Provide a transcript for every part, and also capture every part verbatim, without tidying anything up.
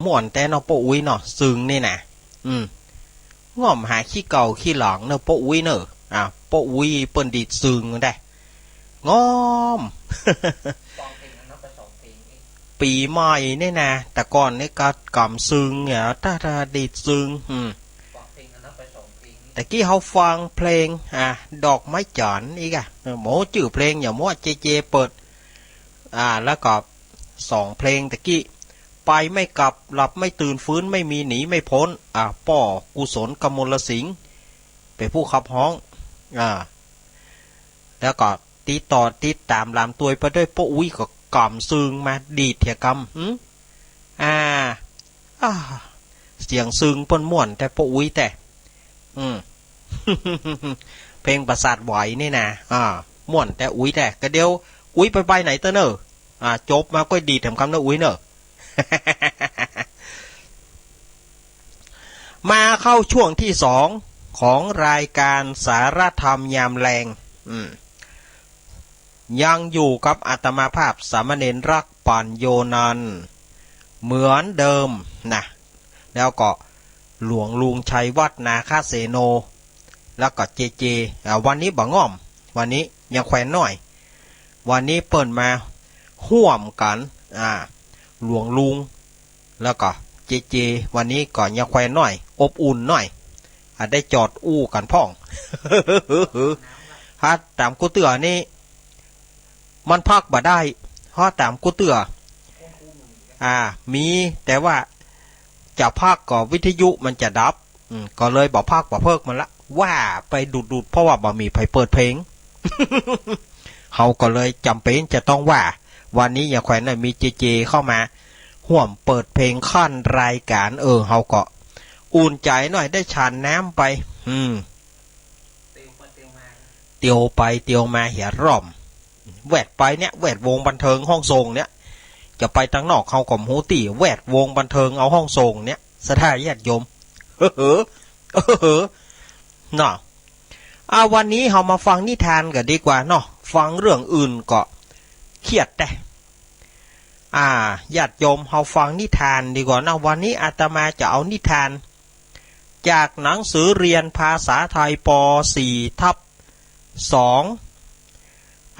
ม่วนแต๊เนาะป้ออุ๊ยเนาะ ซึ่งนี่นะ อืม ง่อมหาขี้เก่าขี้หลางเนอะป้ออุ๊ยเนอะ อ่า ป้ออุ๊ยเปิ้นดีดซึ่งได้ ง่อม ปี๋ใหม่นี่นะ แต่ก่อนนี่ก็ก๋ำซึ่งเนี่ย ถ้า ถ้าดีดซึ่ง อืม แต่กี้เฮาฟังเพลง อ่า ดอกไม้จั๋นอีกอะ เออ บ่จื้อเพลง อย่ามัว เจเจเปิด อ่า แล้วก็สองเพลงตะกี้ ไปไม่กลับ หลับไม่ตื่น ฟื้นไม่มี หนีไม่พ้น อ่า ป้อกุศล กมลสิงห์ เป๋นผู้ขับฮ้อง อ่า แล้วก็ติดต่อติดต๋ามหลามตวยไปด้วยป้ออุ๊ยก็ก๋ำซึ่งมาดีดเถียกำ หึ อ่า อ่า เสียงซึ่งเปิ้นม่วนแต๊ป้ออุ๊ยแต๊ อืม เพลงประสาทไหวนี่นะ อ่า ม่วนแต๊อุ๊ยแต๊ ก็เดี๋ยวอุ๊ยไปไปไหนเต๊อะเนอะ อ่า จบมาก้อยดีดแถมกำเนอะอุ๊ยเนอะ มาเข้าช่วงที่สองของรายการสารธรรมยามแลง อืม ยังอยู่กับอาตมาภาพสามเณรรักปัญโญนันท์เหมือนเดิมนะ แล้วก็หลวงลุงชัยวัฒน์นาคเสโน แล้วก็เจเจ อ่า วันนี้บ่ง่อม วันนี้ยังแควนน้อย วันนี้เปิ้นมาฮ่วมกั๋น อ่า หลวงลุง แล้วก็เจเจ วันนี้ก็ยังแควนน้อย อบอุ่นน้อย อ่ะ ได้จอดอู้กั๋นพ่อง ฮะ ต๋ามกู้เตื้อนี่ มันพากบ่ได้ ฮะ ต๋ามกู้เตื้อ อ่า มี แต่ว่าจะพากก็วิทยุมันจะดับ อืม ก็เลยบ่พากบ่เพิกมันละ ว่าไปดุดๆ เพราะว่าบ่มีใผเปิดเพลง เฮาก็เลยจ๋ำเป๋นจะต้องว่า วันนี้ยังแควนน้อยมีเจเจเข้ามาฮ่วมเปิดเพลงขั้นรายการ เออ เฮาก็อุ่นใจ๋หน้อย ได้ฉันน้ำไป อืม เตียวไปเตียวมาเหียร่อม แวดไปเนี่ย แวดวงบันเทิงห้องส่งเนี่ย จะไปตางนอกเฮาก็บ่ฮู้ตี้ แวดวงบันเทิงเอาห้องส่งเนี่ย ศรัทธาญาติโยม เฮ้อ เฮ้อ เนาะ อ่า วันนี้เฮามาฟังนิทานกั๋นดีกว่าเนาะ ฟังเรื่องอื่นก็เครียดแต๊ อ่า ญาติโยม เฮาฟังนิทานดีกว่าเนาะ วันนี้อาตมาจะเอานิทาน จากหนังสือเรียนภาษาไทย ป.สี่ ทับ สอง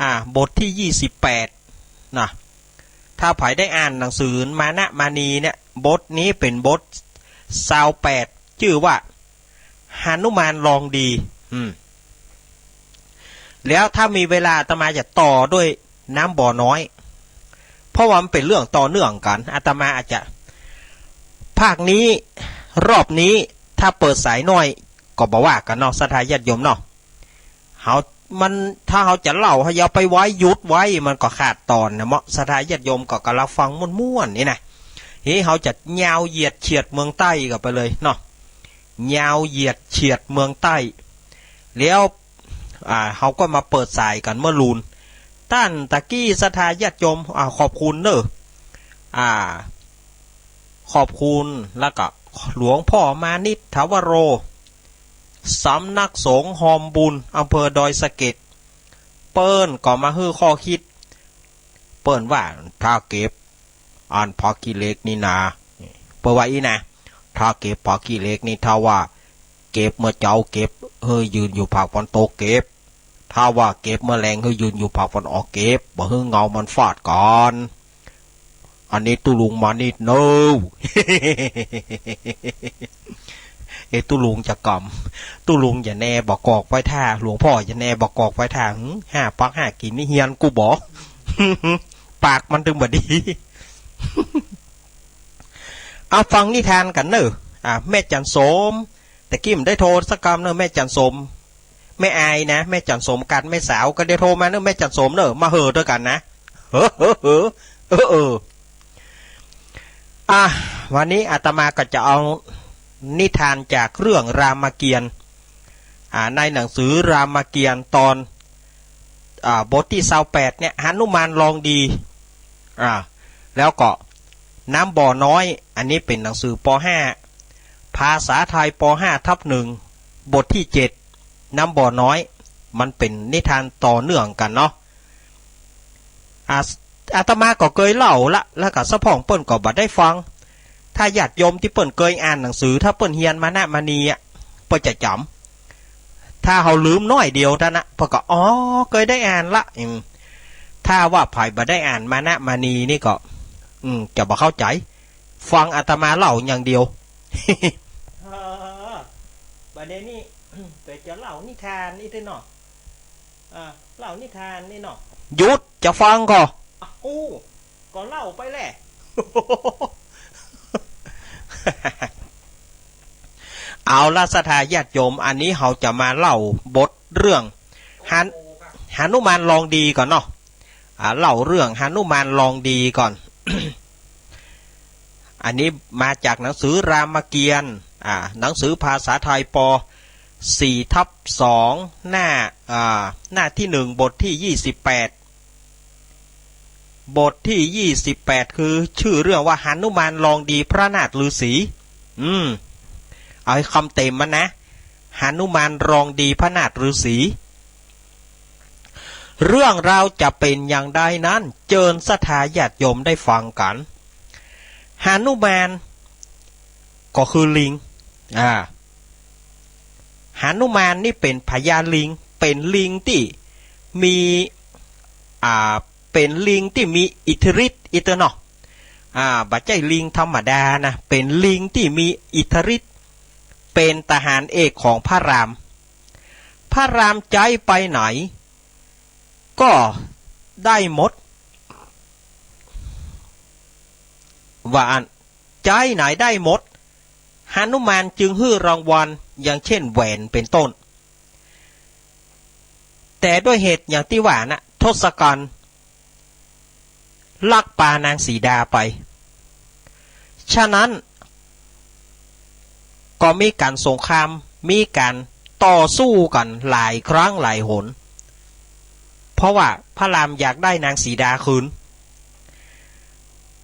อ่า บทที่ ยี่สิบแปด นะ ถ้าใผได้อ่านหนังสือมานะมานีเนี่ย บทนี้เป๋นบท ซาวแปด จื้อว่า หนุมานลองดี อืม แล้วถ้ามีเวลาอาตมาจะต่อด้วยน้ำบ่อน้อย เพราะว่ามันเป๋นเรื่องต่อเนื่องกั๋น อาตมาอาจจะ ภาคนี้ รอบนี้ ถ้าเปิดสายน้อย ก็บ่ว่ากั๋นเนาะ ศรัทธาญาติโยมเนาะ เฮา มัน ถ้าเฮาจะเล่า เฮาจะเอาไปไว้ หยุดไว้ มันก็ขาดต๋อนนะเมาะ ศรัทธาญาติโยมก็กำลังฟังม่วนๆ นี่นะ เฮ้ย เฮาจะยาวเหยียดเฉียดเมืองใต้กั๋นไปเลยเนาะ ยาวเหยียดเฉียดเมืองใต้ แล้ว อ่า เฮาก็มาเปิดสายกั๋นเมื่อลูน ต้านตะกี้ศรัทธาญาติโยม อ่า ขอบคุณเนอะ อ่า ขอบคุณ แล้วก็หลวงพ่อมานิต ถาวโร สำนักสงฆ์ฮอมบุญ อำเภอดอยสะเก็ด เปิ้นก็มาหื้อข้อคิด เปิ้นว่า ถ้าเก็บ อันผักขี้เหล็กนี่นา เปิ้นว่าอี้นะ ถ้าเก็บผักขี้เหล็กนี่ ถ้าว่าเก็บเมื่อเจ๊า เก็บหื้อยืนอยู่ภาคตะวันตก เก็บ ถ้าว่าเก็บเมื่อแลง หื้อยืนอยู่ภาคตะวันออก เก็บ บ่หื้อเงามันฟาดกั๋น อันนี้ตุ๊ลุงมานิตเนาะ เอ๊ะ ตุ๊ลุงจะกำ ตุ๊ลุงจะแน่บ่กอกไว้ถ้า หลวงพ่อจะแน่บ่กอกไว้ถ้า หึ ห้าปักห้ากิ๋นนี่เฮียนกูบ่ ปากมันตึงบ่ดี เอาฟังนิทานกั๋นเนอะ อ่า แม่จันโสม ตะกี้บ่ได้โทรสักกำเนอะ แม่จันโสม แม่อายนะ แม่จันโสมกัดแม่สาว ก็ได้โทรมาเนอะ แม่จันโสมเนอะ มาเห่อตวยกั๋นนะ เห่อ เห่อ เห่อ เออ เออ อ่ะ วันนี้อาตมาก็จะเอานิทานจากเรื่องรามเกียรติ์ อ่า ในหนังสือรามเกียรติ์ตอน อ่า บทที่ซาวแปดเนี่ย หนุมานลองดี อ่า แล้วก็น้ำบ่อน้อย อันนี้เป๋นหนังสือ ป.ห้า ภาษาไทย ป.ห้า ทับ หนึ่ง บทที่ เจ็ด น้ำบ่อน้อย มันเป๋นนิทานต่อเนื่องกั๋นเนาะ อา อาตมาก็เกยเล่าละ แล้วก็สะพ่องเปิ้นก็บ่ได้ฟัง ถ้าญาติโยมตี้เปิ้นเกยอ่านหนังสือ ถ้าเปิ้นเฮียนมานะมณีอะ เปิ้นจะจ๋ำ ถ้าเฮาลืมน้อยเดียวเต้านั้น เปิ้นก็ อ๋อ เกยได้อ่านละ อืม ถ้าว่าใผบ่ได้อ่านมานะมณีนี่ก็ อืม จะบ่เข้าใจ๋ ฟังอาตมาเล่าอย่างเดียว เออ บ่าเดี่ยวนี้ เปิ้นจะเล่านิทานนี่เต๊อะเนาะ อ่า เล่านิทานนี่เนาะ หยุด จะฟังก่อ อ้าว ก็เล่าไปแหละ เอาละ ศรัทธาญาติโยม อันนี้เฮาจะมาเล่าบทเรื่องหน- หนุมานลองดีก่อนเนาะ อ่า เล่าเรื่องหนุมานลองดีก่อน อันนี้มาจากหนังสือรามเกียรติ์ อ่า หนังสือภาษาไทย ป.สี่ทับสอง หน้า อ่า หน้าตี้หนึ่ง บทตี้ยี่สิบแปด บทตี้ยี่สิบแปด คือชื่อเรื่องว่าหนุมานลองดีพระนาถฤๅษี อืม เอาให้คำเต็มมันนะ หนุมานลองดีพระนาถฤๅษี เรื่องราวจะเป๋นอย่างใดนั้น เจิญศรัทธาญาติโยมได้ฟังกั๋น หนุมาน ก็คือลิง อ่า หนุมานนี่เป๋นพญาลิง เป๋นลิงตี้มี อ่า เป๋นลิงตี้มีอิทธิฤทธิ์ อิทธิเนาะ อ่า บ่ใจ้ลิงธรรมดานะ เป๋นลิงตี้มีอิทธิฤทธิ์ เป๋นทหารเอกของพระราม พระรามใจ๊ไปไหน ก็ได้หมด ว่าอั้น ใจ๊ไหนได้หมด หนุมานจึงหื้อรางวัล อย่างเช่นแหวนเป๋นต้น แต่ด้วยเหตุอย่างตี้ว่านะ ทศกัณฐ์ลักปานางสีดาไป ฉะนั้น ก็มีก๋านสงคราม มีก๋านต่อสู้กั๋นหลายครั้งหลายหน เพราะว่าพระรามอยากได้นางสีดาคืน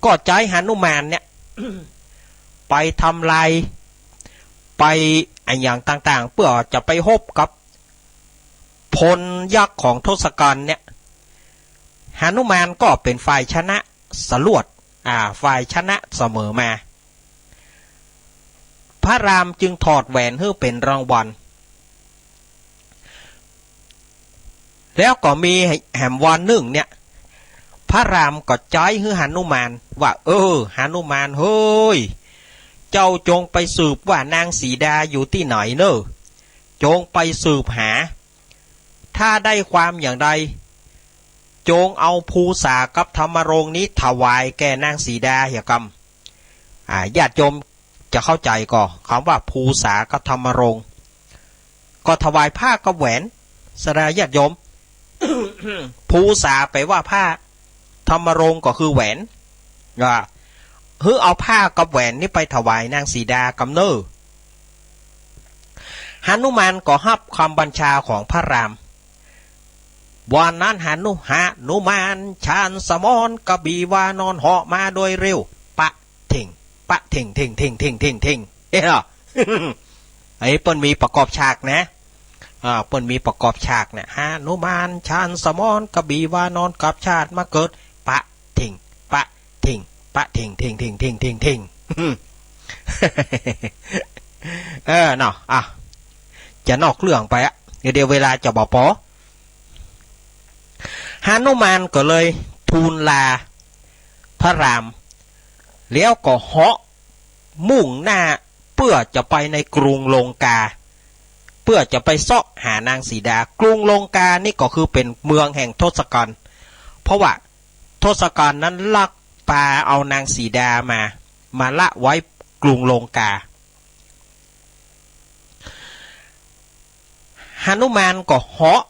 ก็ใจ๊หนุมานเนี่ย ไปทำลาย ไปอะหยังต่างๆ เปื้อจะไปฮบกับพลยักษ์ของทศกัณฐ์เนี่ย หนุมานก็เป๋นฝ่ายชนะสลวด อ่า ฝ่ายชนะเสมอมา พระรามจึงถอดแหวนหื้อเป๋นรางวัล แล้วก็มีแหมวันนึ่งเนี่ย พระรามก็ใจ๊หื้อหนุมานว่า เออ หนุมานเฮ้ย เจ้าจงไปสืบว่านางสีดาอยู่ตี้ไหนเน่อ จงไปสืบหา ถ้าได้ความอย่างใด จงเอาภูษากับธรรมรงค์นี้ถวายแก่นางสีดาเหียกำ อ่า ญาติโยมจะเข้าใจ๋ก่อ กำว่าภูษากับธรรมรงค์ ก็ถวายผ้ากับแหวน ศรัทธาญาติโยม ภูษาแปลว่าผ้า ธรรมรงค์ก็คือแหวน อ่า หื้อเอาผ้ากับแหวนนี้ไปถวายนางสีดากำเน่อ หนุมานก็ฮับกำบัญชาของพระราม วันนั้นหนุ หนุมาน ฉันสมร กระบี่วานอนเหาะมาโดยเร็ว ปะเถ่ง ปะเถ่งเถ่งเถ่งเถ่งเถ่งเถ่ง เอ๊ะ ไอ้เปิ้นมีประกอบฉากนะ อ่า เปิ้นมีประกอบฉากเนี่ย หนุมาน ฉันสมร กระบี่วานอนกลับชาติมาเกิด ปะเถ่ง ปะเถ่ง ปะเถ่งเถ่งเถ่งเถ่งเถ่งเถ่ง เออ เนาะ อ่ะ จะนอกเรื่องไปอะ เดี๋ยวเวลาจะบ่ปอ หนุมานก็เลยทูลลาพระราม แล้วก็เหาะมุ่งหน้าเปื้อจะไปในกรุงลงกา เปื้อจะไปเซาะหานางสีดา กรุงลงกานี่ก็คือเป๋นเมืองแห่งทศกัณฐ์ เพราะว่าทศกัณฐ์นั้นลักปาเอานางสีดามา มาละไว้กรุงลงกา หนุมานก็เหาะ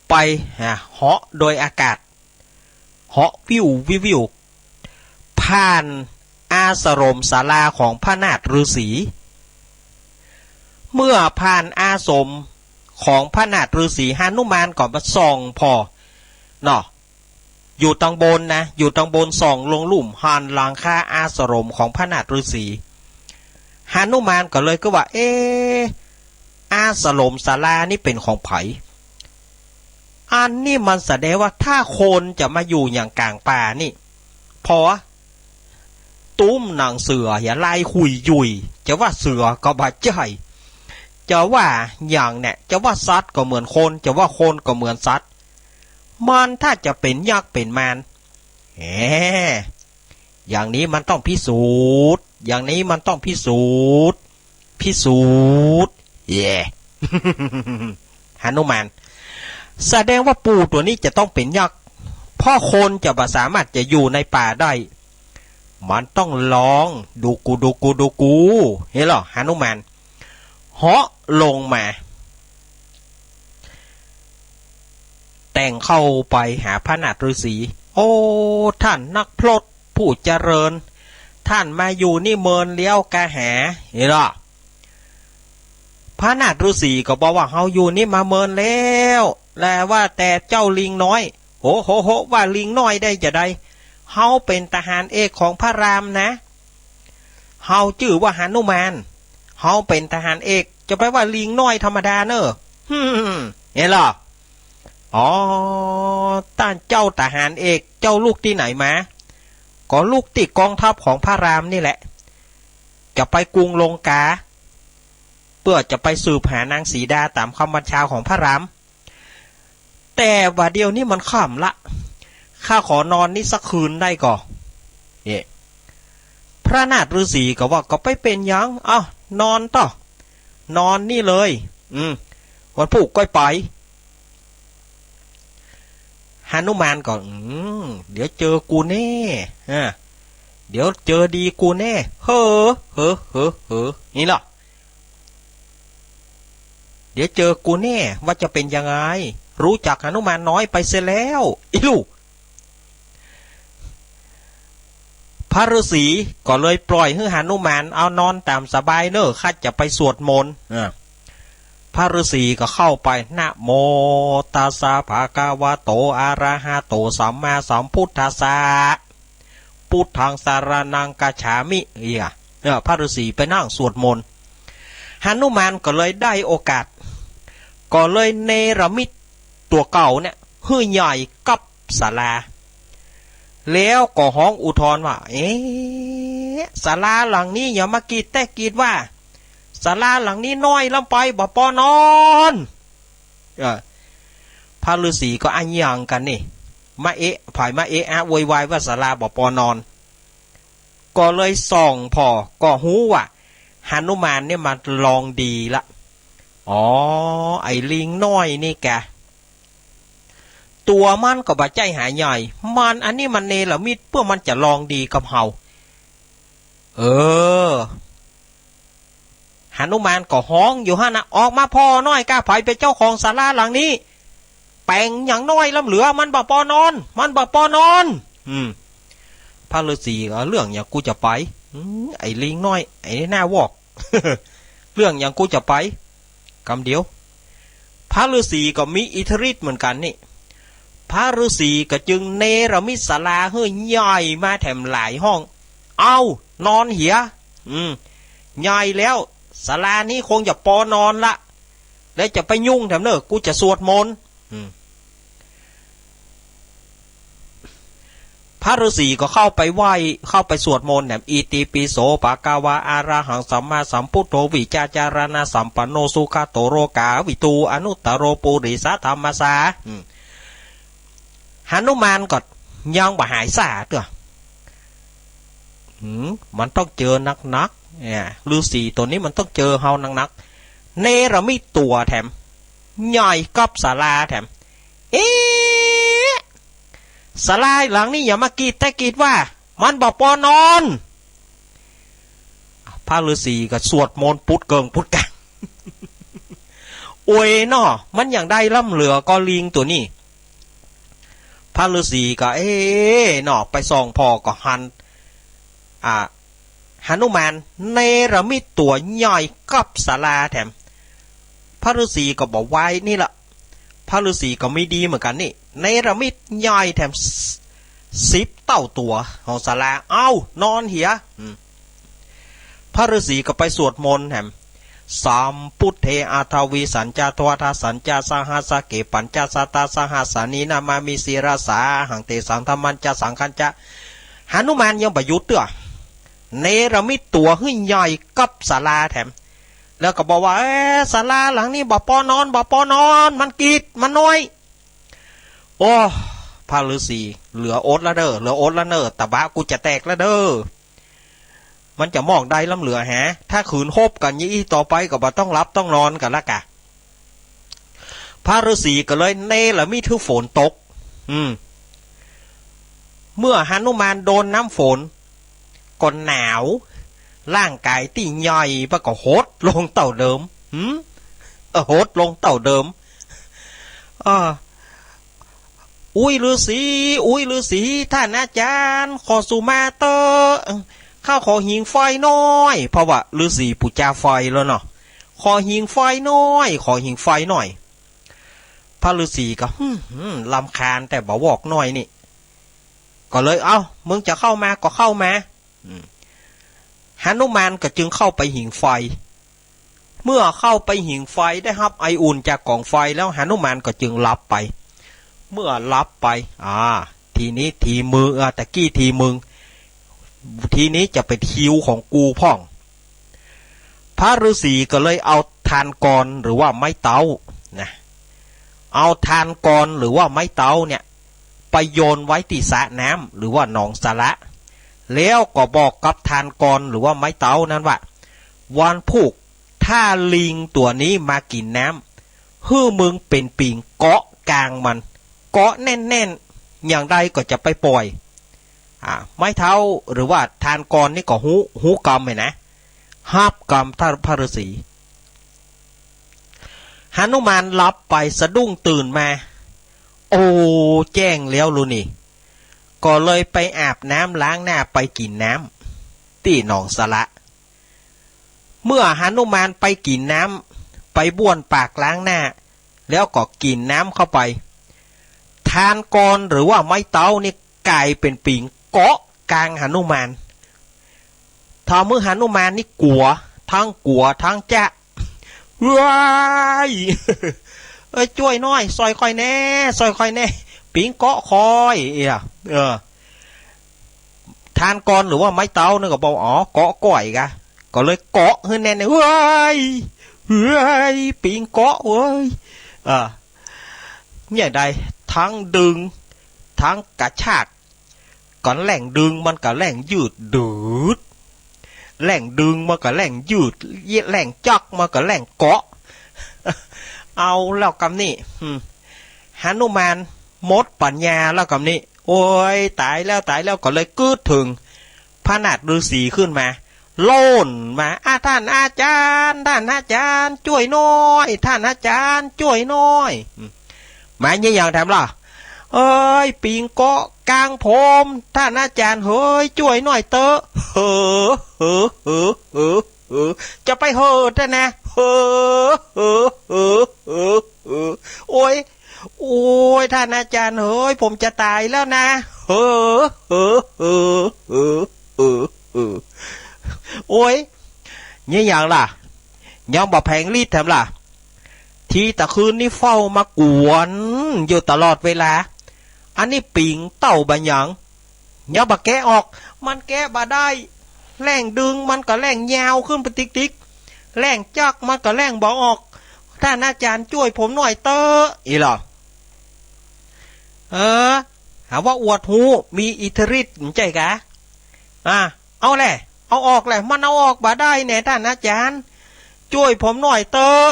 ไป อ่ะ เหาะโดยอากาศ เหาะวิววิววิว ผ่านอาสรมศาลาของพระนาถฤๅษี เมื่อผ่านอาสรมของพระนาถฤๅษี หนุมานก็มาส่องผ่อ เนาะ อยู่ตังบนนะ อยู่ตังบนส่องลงลุ่ม หันหลังคาอาสรมของพระนาถฤๅษี หนุมานก็เลยกึ๊ดว่า เอ๊ะ อาสรมศาลานี่เป๋นของใผ อันนี้มันแสดงว่าถ้าคนจะมาอยู่อย่างก๋างป่านี่ ผ่อ ตุ้มหนังเสือเหีย ลายขุยหยุ่ย จะว่าเสือก็บ่ใจ้ จะว่าหยังเนี่ย จะว่าสัตว์ก็เหมือนคน จะว่าคนก็เหมือนสัตว์ มันถ้าจะเป๋นยักษ์เป๋นมาร แหม อย่างนี้มันต้องพิสูจน์ อย่างนี้มันต้องพิสูจน์ พิสูจน์ เย่ หนุมาน แสดงว่าปู่ตั๋วนี้จะต้องเป๋นยักษ์ เพราะคนจะบ่สามารถจะอยู่ในป่าได้ มันต้องลอง ดูกู ดูกู ดูกู หันล่อ หนุมาน เหาะลงมา แต่งเข้าไปหาพระนาถฤๅษี โอ้ ท่านนักพรตผู้เจริญ ท่านมาอยู่นี่เมินแล้วกาหา หันล่อ พระนาถฤๅษีก็บอกว่า เฮาอยู่นี่มาเมินแล้ว แลว่าแต่เจ้าลิงน้อย โห โห โห ว่าลิงน้อยได้จาใด เฮาเป๋นทหารเอกของพระรามนะ เฮาจื้อว่าหนุมาน เฮาเป๋นทหารเอก จะไปว่าลิงน้อยธรรมดาเน่อ หึ่ม หันล่อ อ๋อ ต้านเจ้าทหารเอก เจ้าลุกตี้ไหนมา ก็ลุกตี้กองทัพของพระรามนี่แหละ จะไปกรุงลงกา เปื้อจะไปสืบหานางสีดาต๋ามกำบัญชาของพระราม แต่ว่าเดี๋ยวนี้มันค่ำละ ข้าขอนอนนี่สักคืนได้ก่อ เย่ พระนาถฤๅษีก็ว่า ก็บ่เป๋นหยัง เอ้า นอนเต๊อะ นอนนี่เลย อืม วันพูกก้อยไป หนุมานก็ อืม เดี๋ยวเจอกูแน่ อ่า เดี๋ยวเจอดีกูแน่ เหอ เหอ เหอ เหอ หันล่อ เดี๋ยวเจอกูแน่ ว่าจะเป๋นยังไง รู้จักหนุมานน้อยไปเสียแล้ว อิลู พระฤๅษีก็เลยปล่อยหื้อหนุมาน เอานอนต๋ามสบายเน่อ ข้าจะไปสวดมนต์ อ่า พระฤๅษีก็เข้าไป นะโมตัสสะภะคะวะโต อะระหะโต สัมมาสัมพุทธัสสะ พุทธังสะระณังคัจฉามิ เอีย เออ พระฤๅษีไปนั่งสวดมนต์ หนุมานก็เลยได้โอกาส ก็เลยเนรมิตตั๋วเก่าเนี่ย หื้อใหญ่กับศาลา แล้วก็ฮ้องอุทานว่า เอ๊ะ ศาลาหลังนี้อย่ามากีดแต๊กีดว่า ศาลาหลังนี้น้อยล้ำไป บ่ปอนอน เออ พระฤๅษีก็อะหยังกั๋นนี่ มาเอะ ผายมาเอะอะโวยวายว่าศาลาบ่ปอนอน ก็เลยส่องผ่อ ก็ฮู้ว่าหนุมานเนี่ยมันลองดีละ อ๋อ ไอ้ลิงน้อยนี่กะ ตั๋วมันก็บ่ใจ้หาใหญ่ มันอันนี้มันเนรมิตเปื้อมันจะลองดีกับเฮา เออ หนุมานก็ฮ้องอยู่หั้นนะ ออกมาผ่อหน้อยก้า ใผเป๋นเจ้าของศาลาหลังนี้ แป๋งหยังน้อยล้ำเหลือ มันบ่ปอนอน มันบ่ปอนอน อืม พระฤๅษีก็ เรื่องหยังกูจะไป อืม ไอ้ลิงน้อย ไอ้หน้าวอก เรื่องหยังกูจะไป กำเดียว พระฤๅษีก็มีอิทธิฤทธิ์เหมือนกั๋นนี่ พระฤๅษีก็จึงเนรมิตศาลาหื้อใหญ่มาแถมหลายห้อง เอ้า นอนเหีย อืม ใหญ่แล้ว ศาลานี้คงจะปอนอนละ แล้วจะไปยุ่งแถมเน่อ กูจะสวดมนต์ อืม พระฤๅษีก็เข้าไปไหว้ เข้าไปสวดมนต์แถม อิติปิโสภะคะวา อะระหังสัมมาสัมพุทโธ วิชชาจารณะสัมปันโณ สุขะโต โลกาวิทู อนุตตโร ปุริสะธัมมะสสา อืม หนุมานก็ยังบ่หายซ่าเตื้อ อืม มันต้องเจอหนักๆ เนี่ย ฤๅษีตั๋วนี้มันต้องเจอเฮาหนักๆ เนรมิตตั๋วแถม ใหญ่กับศาลาแถม เอ๊ะ ศาลาหลังนี้อย่ามากีดแต๊กีดว่า มันบ่ปอนอน พระฤๅษีก็สวดมนต์ปุดเกิ่งปุดกัง โอ้ยเนาะ มันหยังได้ล้ำเหลือก็ลิงตั๋วนี้ พระฤๅษีก็ เอ๊ะ เนาะ ไปส่องผ่อก็หัน อ่า หนุมานเนรมิตตั๋วใหญ่กับศาลาแถม พระฤๅษีก็บ่วายนี่ละ พระฤๅษีก็มีดีเหมือนกั๋นนี่ เนรมิตใหญ่แถมสิบเต้าตั๋วของศาลา เอ้า นอนเหีย อืม พระฤๅษีก็ไปสวดมนต์แถม สัมพุทเท อัฏฐวีสัญจะ ทวัฏฐสัญจะ สหัสสะเก ปัญจะสัตตะสหัสสานี นะมามิ ศิรสาหัง เตสัง ธัมมัญจะ สังฆัญจะ หนุมานยังบ่หยุดเตื้อ เนรมิตตั๋วหื้อใหญ่กับศาลาแถม แล้วก็บอกว่า เอ้ย ศาลาหลังนี้บ่ปอนอน บ่ปอนอน มันกีด มันน้อย โอ้ พระฤๅษี เหลืออดละเด้อ เหลืออดละเน้อ ตะบะกูจะแตกละเด้อ มันจะมองได้ล้ำเหลือแห ถ้าขืนฮบกั๋นอย่างอี้ต่อไปก็บ่ต้องหลับต้องนอนกั๋นละกะ พระฤๅษีก็เลยเนรมิตหื้อฝนตก อืม เมื่อหนุมานโดนน้ำฝน ก็หนาว ร่างก๋ายตี้ใหญ่มันก็หดลงเต้าเดิม หืม เออ หดลงเต้าเดิม เออ อุ๊ยฤๅษี อุ๊ยฤๅษี ต้านอาจ๋ารย์ ขอสุมาเต๊อะ ข้าขอหิงไฟหน้อย เพราะว่าฤๅษีปู๋จาไฟแล้วเนาะ ขอหิงไฟหน้อย ขอหิงไฟหน้อย พระฤๅษีก็ หืม หืม รำคาญแต่บ่าวอกน้อยนี่ ก็เลย เอ้า มึงจะเข้ามาก็เข้ามา อืม หนุมานก็จึงเข้าไปหิงไฟ เมื่อเข้าไปหิงไฟได้ฮับไออุ่นจากก๋องไฟแล้ว หนุมานก็จึงหลับไป เมื่อหลับไป อ่า ทีนี้ทีมึง อ่า ตะกี้ทีมึง ทีนี้จะเป๋นคิวของกูพ่อง พระฤๅษีก็เลยเอาถ่านกรหรือว่าไม้เต๊านะ เอาถ่านกรหรือว่าไม้เต๊าเนี่ย ไปโยนไว้ตี้สระน้ำหรือว่าหนองสาระ แล้วก็บอกกับถ่านกรหรือว่าไม้เต๊านั้นว่า วันพูก ถ้าลิงตั๋วนี้มากิ๋นน้ำ หื้อมึงเป๋นปิงเกาะกางมัน เกาะแน่นๆ อย่างใดก็จะไปป่อย อ่า ไม้เต๊าหรือว่าถ่านกรนี่ก็ฮู้ ฮู้กำหั้นนะ ฮับกำต้านพระฤๅษี หนุมานหลับไปสะดุ้งตื่นมา โอ้ แจ้งแล้วลูกนี่ ก็เลยไปอาบน้ำล้างหน้าไปกิ๋นน้ำตี้หนองสาระ เมื่อหนุมานไปกิ๋นน้ำ ไปบ้วนปากล้างหน้า แล้วก็กิ๋นน้ำเข้าไป ถ่านกรหรือว่าไม้เต๊านี่ก๋ายเป๋นปิงเกาะกางหนุมาน ทำหื้อหนุมานนี่กั๋ว ตึงกั๋วตึงจะ เฮ้ย เอ้ย จ้วยหน้อย ซ่อยข้อยแน่ ซ่อยข้อยแน่ ปิงเกาะข้อย เอ้ย เออ ถ่านกรหรือว่าไม้เต๊านี่ก็บอก อ๋อ เกาะก้อยกะ ก็เลยเกาะหื้อแน่น เฮ้ย เฮ้ย ปิงเกาะเว้ย เออ เนี่ยได้ตึงดึง ตึงกระชาก ก็แล่งดึงมันก็แล่งยืดดืด แล่งดึงมันก็แล่งยืด แล่งจั๊กมันก็แล่งเกาะ เอาแล้วกำนี้ อืม หนุมานหมดปั๋ญญาแล้วกำนี้ โอ้ย ต๋ายแล้ว ต๋ายแล้ว ก็เลยกึ๊ดเถิงพระนาถฤๅษีขึ้นมา โล่นมา อ่ะ ต้านอาจ๋ารย์ ต้านอาจ๋ารย์ จ้วยหน้อย ต้านอาจ๋ารย์ จ้วยหน้อย อืม มาเยียะหยังแถมล่ะ เอ้ย ปิงเกาะกางผม ต้านอาจ๋ารย์ เฮ้ย จ้วยหน้อยเต๊อะ เหอ เหอ เหอ เหอ เหอ จะไปเหอเต๊อะนะ เหอ เหอ เหอ เหอ เหอ โอ้ย โอ้ย ต้านอาจ๋ารย์ เฮ้ย ผมจะต๋ายแล้วนะ เหอ เหอ เหอ เหอ เหอ เหอ โอ้ย เยียะหยังล่ะ ยังบ่แผงฤทธิ์แถมล่ะ ตี้ตะคืนนี้เฝ้ามากวนอยู่ตลอดเวลา อันนี้ปิงเต้าบ่าหยัง ยังบ่แกะออก มันแกะบ่ได้ แล่งดึงมันก็แล่งยาวขึ้นไปติ๊กๆ แล่งจั๊กมันก็แล่งบ่ออก ต้านอาจ๋ารย์จ้วยผมหน้อยเต๊อะ อี้เหรอ เออ หาว่าอวดฮู้ มีอิทธิฤทธิ์ บ่ใจ้กา อ่ะ เอาแหละ เอาออกแหละ มันเอาออกบ่ได้แน่ ต้านอาจ๋ารย์ จ้วยผมหน้อยเต๊อะ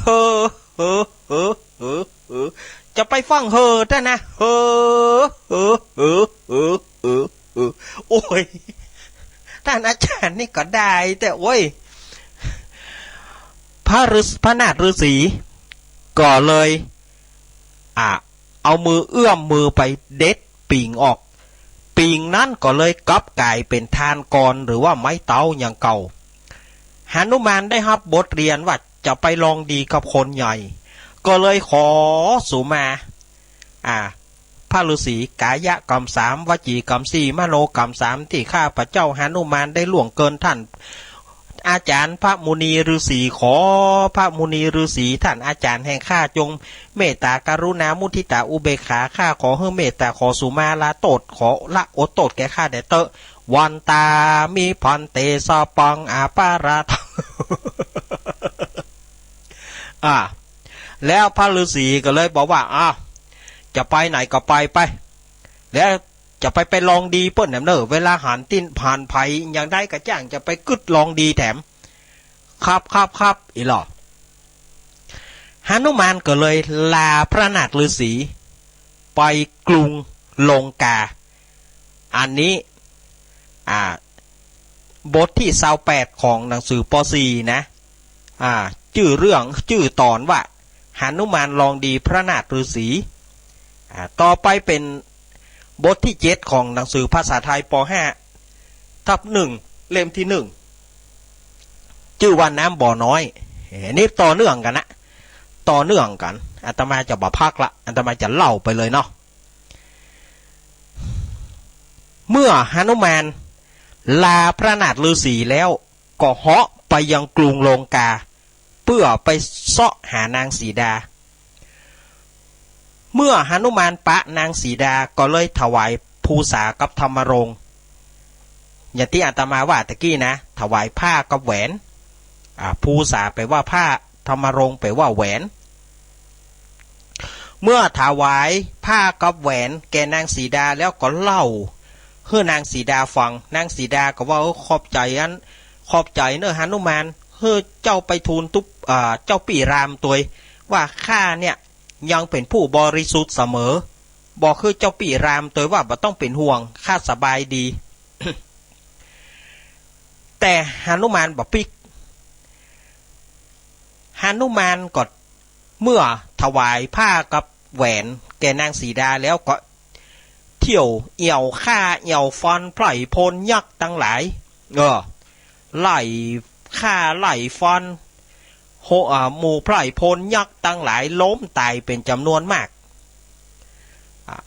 เหอ เหอ เหอ เหอ เหอ จะไปฟั่งเหอเต๊อะนะ เหอ เหอ เหอ เหอ เหอ เหอ โอ้ย ต้านอาจ๋ารย์นี่ก็ได้แต่ โอ้ย พระฤๅ- พระนาถฤๅษีก็เลย อ่ะ เอามือเอื้อมมือไปเด็ดปิงออก ปิงนั้นก็เลยกลับก๋ายเป๋นถ่านกรหรือว่าไม้เต๊าอย่างเก่า หนุมานได้ฮับบทเรียนว่าจะไปลองดีกับคนใหญ่ ก็เลยขอสุมา อ่า พระฤๅษี กายกรรมสาม วจีกรรมสี่ มโนกรรมสาม ตี้ข้าพเจ้าหนุมานได้ล่วงเกินต้าน อาจ๋ารย์พระมุนีฤๅษี ขอพระมุนีฤๅษี ท่านอาจ๋ารย์แห่งข้า จงเมตตากรุณามุทิตาอุเบกขา ข้าขอหื้อเมตตา ขอสุมาลาโต้ษ ขอละอดโต้ษแก่ข้าแด่เต๊อะ วันตามิภันเต สัพพังอปาราธัง อ่า แล้วพระฤๅษีก็เลยบอกว่า อ้าว จะไปไหนก็ไปไป แล้วจะไป ไปลองดีเปิ้นแหมเน่อ เวลาหันตี้หันใผอย่างใดก็จ้าง จะไปกึ๊ดลองดีแถม ครับ ครับ ครับ อี้ลอ หนุมานก็เลยลาพระนาถฤๅษี ไปกรุงลงกา อันนี้ อ่า บทตี้ซาวแปดของหนังสือ ป.สี่ นะ อ่า จื้อเรื่อง จื้อตอนว่า หนุมานลองดีพระนาถฤๅษี อ่า ต่อไปเป๋นบทตี้เจ็ดของหนังสือภาษาไทย ป.ห้า ทับหนึ่ง เล่มตี้หนึ่ง จื้อว่าน้ำบ่อน้อย เอ้ย นี่ต่อเนื่องกั๋นนะ ต่อเนื่องกั๋น อาตมาจะบ่พักละ อาตมาจะเล่าไปเลยเนาะ เมื่อหนุมานลาพระนาถฤๅษีแล้ว ก็เหาะไปยังกรุงลงกา เปื้อไปเซาะหานางสีดา เมื่อหนุมานปะนางสีดาก็เลยถวายภูษากับธรรมรงค์ อย่างตี้อาตมาว่าตะกี้นะ ถวายผ้ากับแหวน อ่า ภูษาแปลว่าผ้า ธรรมรงค์แปลว่าแหวน เมื่อถวายผ้ากับแหวนแก่นางสีดาแล้วก็เล่าหื้อนางสีดาฟัง นางสีดาก็ว่า เออ ขอบใจ๋อัน ขอบใจ๋เน่อหนุมาน หื้อเจ้าไปทูลตุ๊ อ่า เจ้าปี้รามตวย ว่าข้าเนี่ยยังเป๋นผู้บริสุทธิ์เสมอ บอกหื้อเจ้าปี้รามตวยว่าบ่ต้องเป๋นห่วง ข้าสบายดี แต่หนุมานบ่ปิ๊ก หนุมานก็เมื่อถวายผ้ากับแหวนแก่นางสีดาแล้วก็เที่ยวเอี่ยวฆ่าเอี่ยวฟันไพร่พลยักษ์ตังหลาย เออ ไล่ฆ่าไล่ฟัน โห อ่า หมู่ไพร่พลยักษ์ตังหลายล้มต๋ายเป๋นจ๋ำนวนมาก อ่า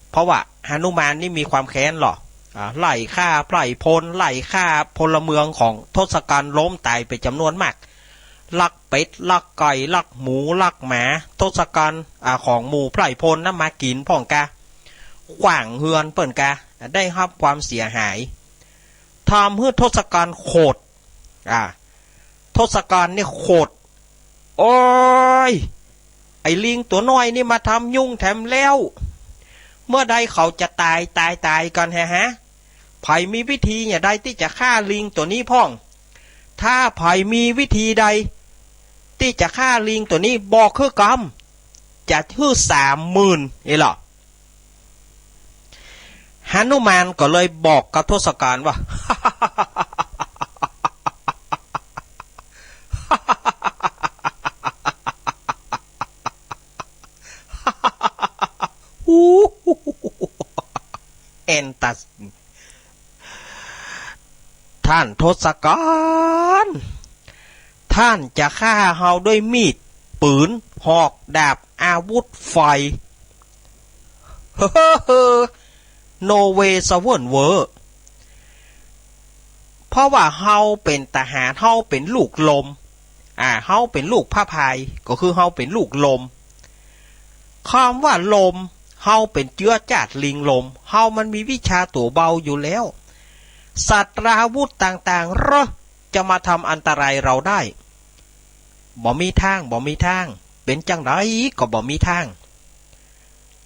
เพราะว่าหนุมานนี่มีความแค้นลอ อ่า ไล่ฆ่าไพร่พล ไล่ฆ่าพลเมืองของทศกัณฐ์ล้มต๋ายเป๋นจ๋ำนวนมาก ลักเป็ด ลักไก่ ลักหมู ลักหมา ทศกัณฐ์ อ่า ของหมู่ไพร่พลนั้นมากิ๋นพ่องกา ขว้างเฮือนเปิ้นกา ได้ฮับความเสียหาย ทำหื้อทศกัณฐ์โขด อ่า ทศกัณฐ์นี่โขด โอ้ย ไอ้ลิงตั๋วน้อยนี่มาทำยุ่งแถมแล้ว เมื่อใดเขาจะต๋าย ต๋าย ต๋ายกั๋นแฮะ ฮะ ใผมีวิธีอย่างใดตี้จะฆ่าลิงตั๋วนี้พ่อง ถ้าใผมีวิธีใดตี้จะฆ่าลิงตั๋วนี้บอกหื้อกำ จัดหื้อสามหมื่น นี่ลอ หนุมานก็เลยบอกกับทศกัณฐ์ว่า แอนตัส ท่านทศกัณฐ์ ท่านจะฆ่าเฮาด้วยมีด ปืน หอก ดาบ อาวุธไฟ no way สะเวิ้นเว้อ เพราะว่าเฮาเป๋นทหาร เฮาเป๋นลูกลม อ่า เฮาเป๋นลูกพระพาย ก็คือเฮาเป๋นลูกลม คำว่าลม เฮาเป๋นเจื๊อจ้าดลิงลม เฮามันมีวิชาตั๋วเบาอยู่แล้ว ศัตราวุธต่างๆ เหรอ จะมาทำอันตรายเราได้ บ่มีทาง บ่มีทาง เป๋นจั่งใดก็บ่มีทาง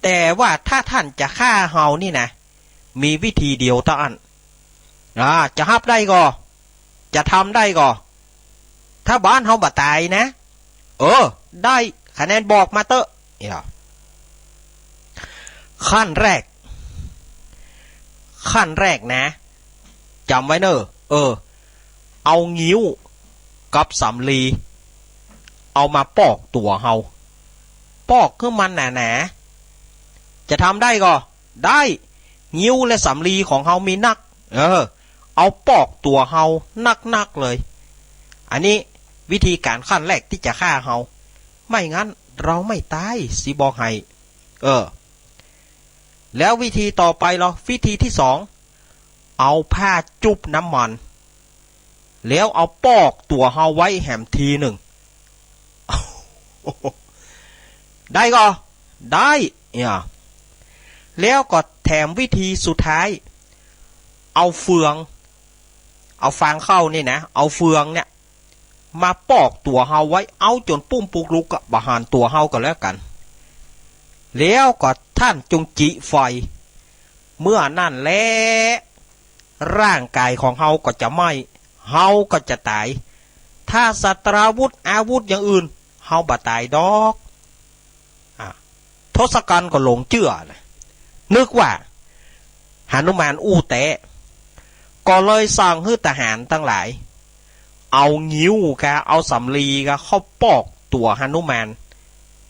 แต่ว่าถ้าท่านจะฆ่าเฮานี่นะ มีวิธีเดียวเต้าอั้น อ่า จะฮับได้ก่อ จะทำได้ก่อ ถ้าบ่อั้นเฮาบ่ต๋ายนะ เออ ได้ คะแนนบอกมาเต๊อะ เนี่ย ขั้นแรก ขั้นแรกนะ จ๋ำไว้เน่อ เออ เอางิ้วกับสำลี เอามาปอกตั๋วเฮา ปอกหื้อมันหนาๆ จะทำได้ก่อ ได้ งิ้วและสำลีของเฮามีนัก เออ เอาปอกตั๋วเฮานักๆ เลย อันนี้วิธีก๋านขั้นแรกตี้จะฆ่าเฮา ไม่งั้นเราไม่ต๋าย สิบอกหื้อ เออ แล้ววิธีต่อไปลอ วิธีตี้สอง เอาผ้าจุ๊บน้ำมัน แล้วเอาปอกตั๋วเฮาไว้แหมทีนึ่ง ได้ก่อ ได้ เนี่ย แล้วก็แถมวิธีสุดท้าย เอาเฟือง เอาฟางข้าวนี่นะ เอาเฟืองเนี่ย มาปอกตั๋วเฮาไว้ เอาจ๋นปุ้มปุกลุกอะ บ่หันตั๋วเฮาก็แล้วกั๋น แล้วก็ต้านจงจิไฟ เมื่อนั้นแล ร่างก๋ายของเฮาก็จะไหม้ เฮาก็จะต๋าย ถ้าสัตราวุธ อาวุธอย่างอื่น เฮาบ่ต๋ายดอก อ่ะ ทศกัณฐ์ก็หลงเจื้อนะ นึกว่าหนุมานอู้แต๊ ก็เลยสั่งหื้อทหารตังหลาย เอางิ้วกา เอาสำลีกา เข้าปอกตั๋วหนุมาน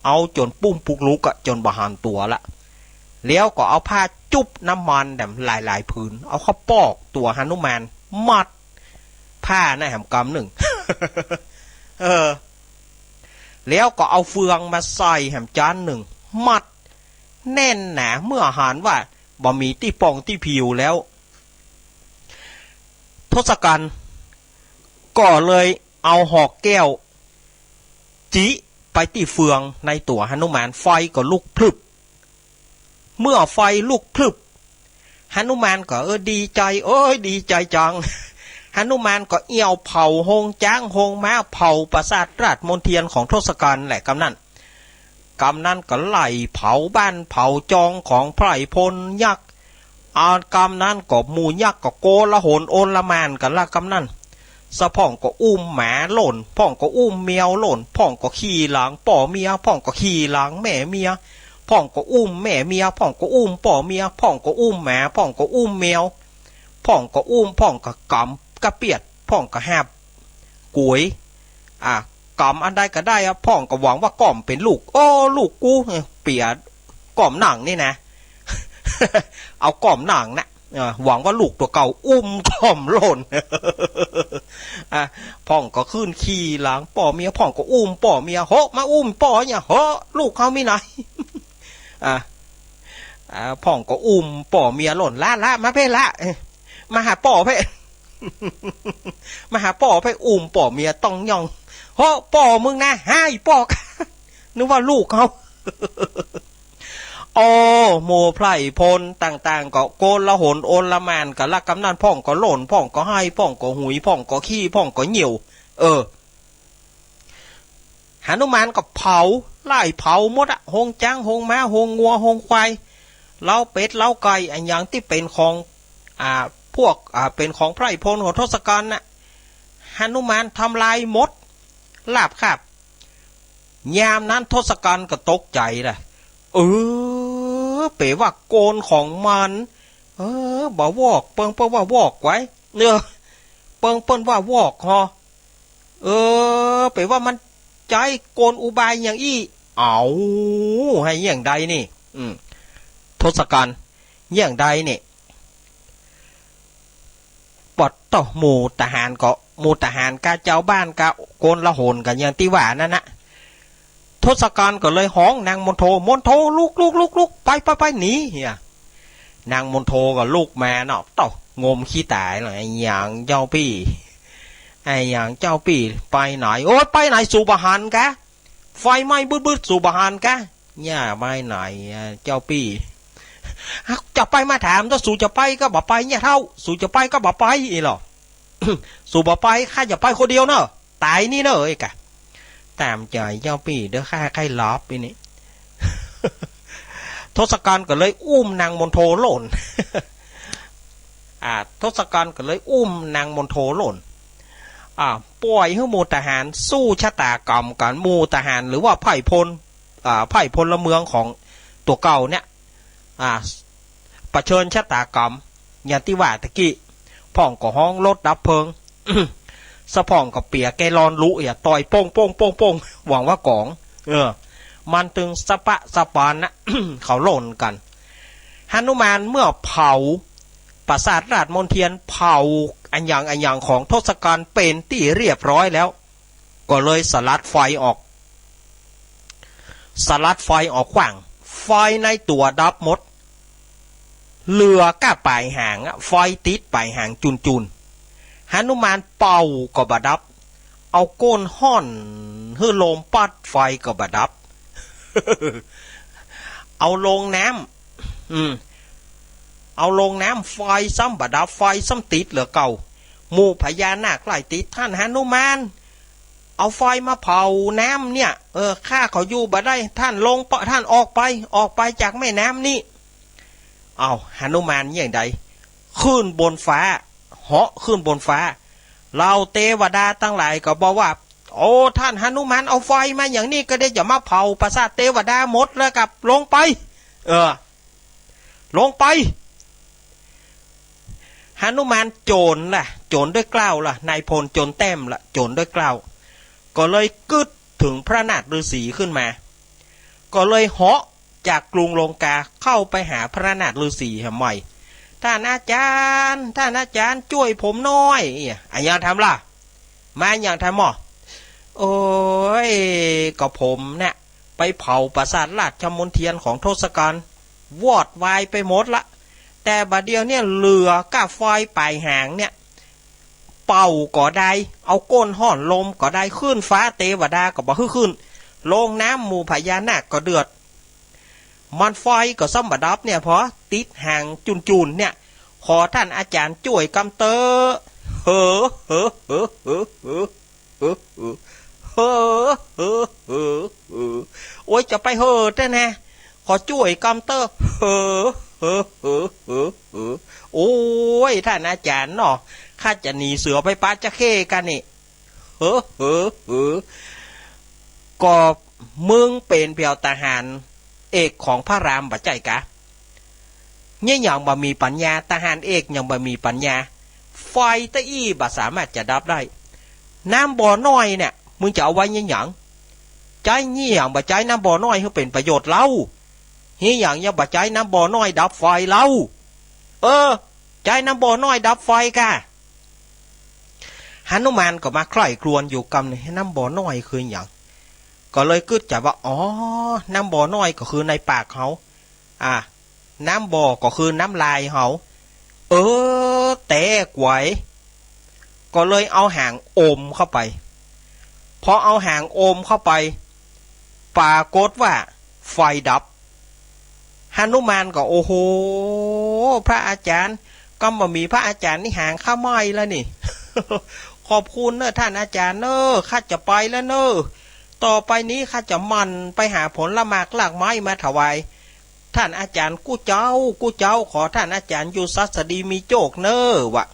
เอาจ๋นปุ้มปุกลุกอะ จ๋นบ่หันตั๋วละ แล้วก็เอาผ้าจุ๊บน้ำมันแหมหลายๆ ผืน เอาเข้าปอกตั๋วหนุมาน มัดผ้านะแหมกำนึ่ง เออ แล้วก็เอาเฟืองมาใส่แหมจ๊านนึ่ง มัดแน่นหนา เมื่อหันว่าบ่มีตี้ป่องตี้ผิวแล้ว ทศกัณฐ์ก็เลยเอาหอกแก้ว จิไปตี้เฟืองในตั๋วหนุมาน ไฟก็ลุกพลึบ เมื่อไฟลุกพลึบ หนุมานก็ เออ ดีใจ๋ โอ้ย ดีใจ๋จัง หนุมานก็เอี้ยวเผาโฮงจ๊างโฮงม้า เผาปราสาทราชมณเฑียรของทศกัณฐ์แหละกำนั้น กำนั้นก็ไล่เผาบ้านเผาจองของไพร่พลยักษ์ อ่า กำนั้นก็หมู่ยักษ์ก็โกลาหลโอลหม่านกั๋นละกำนั้น สะพ่องก็อุ้มหมาล่น พ่องก็อุ้มแมวล่น พ่องก็ขี่หลังป้อเมีย พ่องก็ขี่หลังแม่เมีย พ่องก็อุ้มแม่เมีย พ่องก็อุ้มป้อเมีย พ่องก็อุ้มหมา พ่องก็อุ้มแมว พ่องก็อุ้ม พ่องก็กำกระเปียด พ่องก็หาบก๋วย อ่ะ กำอันใดก็ได้อะ พ่องก็หวังว่าก้อมเป๋นลูก โอ้ ลูกกู เปียด ก้อมนั่งนี่นะ เอาก้อมนั่งนะ เออ หวังว่าลูกตั๋วเก่า อุ้มก้อมล่น อ่ะ พ่องก็ขึ้นขี่หลังป้อเมีย พ่องก็อุ้มป้อเมีย โห มาอุ้มป้อเนี่ย โห ลูกเฮามีไหน อ่ะ อ่ะ พ่องก็อุ้มป้อเมียล่น ละ ละ มาเพ่ละ เอ้ย มาหาป้อเพ่ มาหาป้อเพ่ อุ้มป้อเมียต้องย่อง โห ป้อมึงนะ ฮ้าย ป้อ นึกว่าลูกเฮา โอ้ หมู่ไพร่พลต่างๆ ก็โกลาหลโอลหม่านกั๋นละกำนั้น พ่องก็ล่น พ่องก็ฮ้าย พ่องก็หุย พ่องก็ขี้ พ่องก็เยี่ยว เออ หนุมานก็เผา ไล่เผาหมดอะ โฮงจ๊าง โฮงม้า โฮงงัว โฮงควาย เล้าเป็ด เล้าไก่ อะหยังตี้เป๋นของ อ่า พวก อ่า เป๋นของไพร่พลของทศกัณฐ์น่ะ หนุมานทำลายหมด ราบคาบ ยามนั้นทศกัณฐ์ก็ตกใจ๋ละ เออ เป๋ว่าโกลของมัน เออ บ่วอก เปิ้น เปิ้นว่าวอกไว้ เออ เปิ้น เปิ้นว่าวอกฮอ เออ เป๋ว่ามันใจ๊โกลอุบายอย่างอี้ เอา หื้อเยี่ยงใดนี่ อืม ทศกัณฐ์ เยี่ยงใดนี่ ปอดโต้ หมู่ทหารก็ หมู่ทหารกาจาวบ้านกาโกลาหลกั๋นอย่างตี้ว่านั้นนะ ทศกัณฐ์ก็เลยฮ้องนางมณโฑ มณโฑ ลุก ลุก ลุก ลุก ไป ไป ไป หนี เหีย นางมณโฑก็ลุกมาเนาะ โต้ งมขี้ต๋ายเลย อะหยังเจ้าปี้ อะหยังเจ้าปี้ ไปไหน โอ๊ย ไปไหน สูบ่หันกา ไฟไหม้บึดๆ สูบ่หันกา เนี่ย ไปไหนอะเจ้าปี้ จะไปมาถาม ถ้าสูจะไปก็บ่ไปเนี่ยเฒ่า สูจะไปก็บ่ไปอี้หรอ สูบ่ไป ข้าจะไปคนเดียวเนาะ ต๋ายนี่เนาะ เอ้ยกะ ต๋ามใจ๋เจ้าปี้เด้อ ข้าใค่หลับอี้นี่ ทศกัณฐ์ก็เลยอุ้มนางมณโฑล่น อ่า ทศกัณฐ์ก็เลยอุ้มนางมณโฑล่น อ่า ป่อยหื้อหมู่ทหารสู้ชะตากรรมกั๋น หมู่ทหารหรือว่าไพร่พล อ่า ไพร่พลเมืองของตั๋วเก่าเนี่ย อ่า เผชิญชะตากรรม อย่างตี้ว่าตะกี้ พ่องก็ฮ้องรถดับเพลิง สะพ่องก็เปียแกลลอนลุ อย่าต่อยโป้ง โป้ง โป้ง โป้ง หวังว่ากอง เออ มันตึงสะปะสะปานนะ เขาล่นกั๋น หนุมานเมื่อเผาปราสาทราชมณเฑียร เผาอะหยังอะหยังของทศกัณฐ์เป๋นตี้เรียบร้อยแล้ว ก็เลยสลัดไฟออก สลัดไฟออกขว้าง ไฟในตั๋วดับหมด เหลือก้าป๋ายหางอะ ไฟติดป๋ายหางจุนๆ หนุมานเป่าก็บ่ดับ เอาก้นฮ้อนหื้อลมปั๊ด ไฟก็บ่ดับ เอาลงน้ำ อืม เอาลงน้ำ ไฟซ้ำบ่ดับ ไฟซ้ำติดเหลือเก่า หมู่พญานาคไล่ติ ท่านหนุมาน เอาไฟมาเผาน้ำเนี่ย เออ ข้าขออยู่บ่ได้ ท่านลงไป ท่านออกไป ออกไปจากแม่น้ำนี้ เอา หนุมานอย่างใด ขึ้นบนฟ้า เหาะขึ้นบนฟ้า เหล่าเตวดาตังหลายก็บอกว่า โอ้ ท่านหนุมานเอาไฟมาอย่างนี้ก็ได้จะมาเผาปราสาทเตวดาหมดแล้วกับ ลงไป เออ ลงไป หนุมานโจ๋นล่ะ โจ๋นด้วยเกล้าล่ะ นายพลโจ๋นแต้มล่ะ โจ๋นด้วยเกล้า ก็เลยกึ๊ดเถิงพระนาถฤๅษีขึ้นมา ก็เลยเหาะจากกรุงลงกาเข้าไปหาพระนาถฤๅษีแหมใหม่ ท่านอาจารย์ ท่านอาจารย์จ้วยผมหน่อย อะหยังทำล่ะ มาอะหยังทำหม้อ โอ้ย ก็ผมเนี่ยไปเผาปราสาทราชมณเฑียรของทศกัณฐ์ วอดวายไปหมดละ แต่บ่าเดี่ยวเนี่ยเหลือก้าไฟป๋ายหางเนี่ย เป่าก็ได้ เอาก้นฮ้อนลมก็ได้ ขึ้นฟ้าเตวดาก็บ่หื้อขึ้น ลงน้ำหมู่พญานาคก็เดือด มันไฟก็ซ้ำบ่ดับเนี่ย พอติดหางจุนๆ เนี่ย ขอท่านอาจารย์จ้วยกำเต๊อะ เฮ้อ เฮ้อ เฮ้อ โอ๊ย จะไปเฮ้อแต๊นะ ขอจ้วยกำเต๊อะ เฮ้อ เฮ้อ โอ๊ย ท่านอาจารย์เนาะ ข้าจะหนีเสือไปปะจระเข้กั๋นนี่ เฮ้อ ก็มึงเป๋นเปียวทหารเอกของพระรามบ่ใจ้กา เนี่ยยังบ่มีปัญญา ทหารเอกยังบ่มีปัญญา ไฟตะอี้บ่สามารถจะดับได้ น้ำบ่อน้อยเนี่ย มึงจะเอาไว้เนี่ยยัง ใจ๊เนี่ยยังบ่ใจ๊น้ำบ่อน้อยหื้อเป๋นประโยชน์เล่า เนี่ยยังยังบ่ใจ๊น้ำบ่อน้อยดับไฟเล่า เออ ใจ๊น้ำบ่อน้อยดับไฟกา หนุมานก็มาใคร่ครวญอยู่กำนึ่ง น้ำบ่อน้อยคือหยัง ก็เลยกึ๊ดใจ๋ว่า อ๋อ น้ำบ่อน้อยก็คือในปากเฮา อ่ะ น้ำบ่อก็คือน้ำลายเฮา เออ แต๊กวย ก็เลยเอาหางอมเข้าไป พอเอาหางอมเข้าไป ปรากฏว่าไฟดับ หนุมานก็ โอ้โห พระอาจารย์ ก็บ่มีพระอาจารย์นี่หางข้าไหม้แล้วนี่ ขอบคุณเนอะท่านอาจารย์เนอะ ข้าจะไปแล้วเนอะ ต่อไปนี้ข้าจะหมั่นไปหาผลหมากรากไม้มาถวาย ท่านอาจารย์กู้เจ้า กู้เจ้า ขอท่านอาจารย์อยู่สัสดีมีโจคเนอะ วะ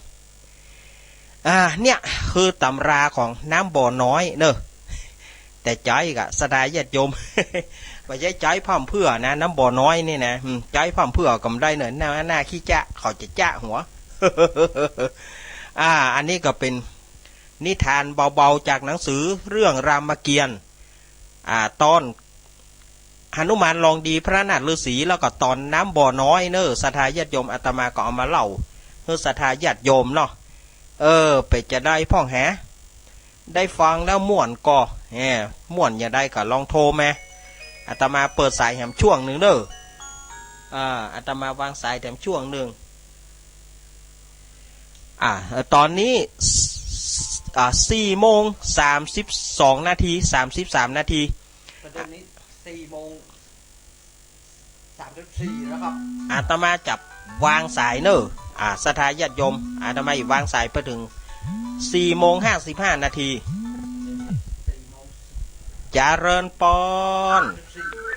อ่า เนี่ยคือตำราของน้ำบ่อน้อยเนอะ แต่ใจ๊กะศรัทธาญาติโยม บ่ใจ้ใจ๊พร่ำเพรื่อนะ น้ำบ่อน้อยนี่นะ อืม ใจ๊พร่ำเพรื่อก็บ่ได้เนอะ หน้า หน้าขี้จ๊ะ เขาจะจ๊ะหัว อ่า อันนี้ก็เป๋นนิทานเบาๆ จากหนังสือเรื่องรามเกียรติ์ อ่า ตอน หนุมานลองดีพระนาถฤๅษี แล้วก็ตอนน้ำบ่อน้อยเนอะ ศรัทธาญาติโยม อาตมาก็เอามาเล่าหื้อศรัทธาญาติโยมเนาะ เออ เป๋นจะใดพ่องแห ได้ฟังแล้วม่วนก่อ แหม ม่วนอย่างใดก็ลองโทรมา อาตมาเปิดสายแหมช่วงนึ่งเนอะ อ่า อาตมาวางสายแหมช่วงนึ่ง อ่า ตอนนี้ อ่า สี่โมงสามสิบสองนาที สามสิบสามนาที ปัจจุบันนี้สี่โมงสามสิบสี่แล้วครับ อาตมาจับวางสายเนอะ อ่า ศรัทธาญาติโยม อาตมาอีกวางสายไปเถิงสี่โมงห้าสิบห้านาที เจริญปอน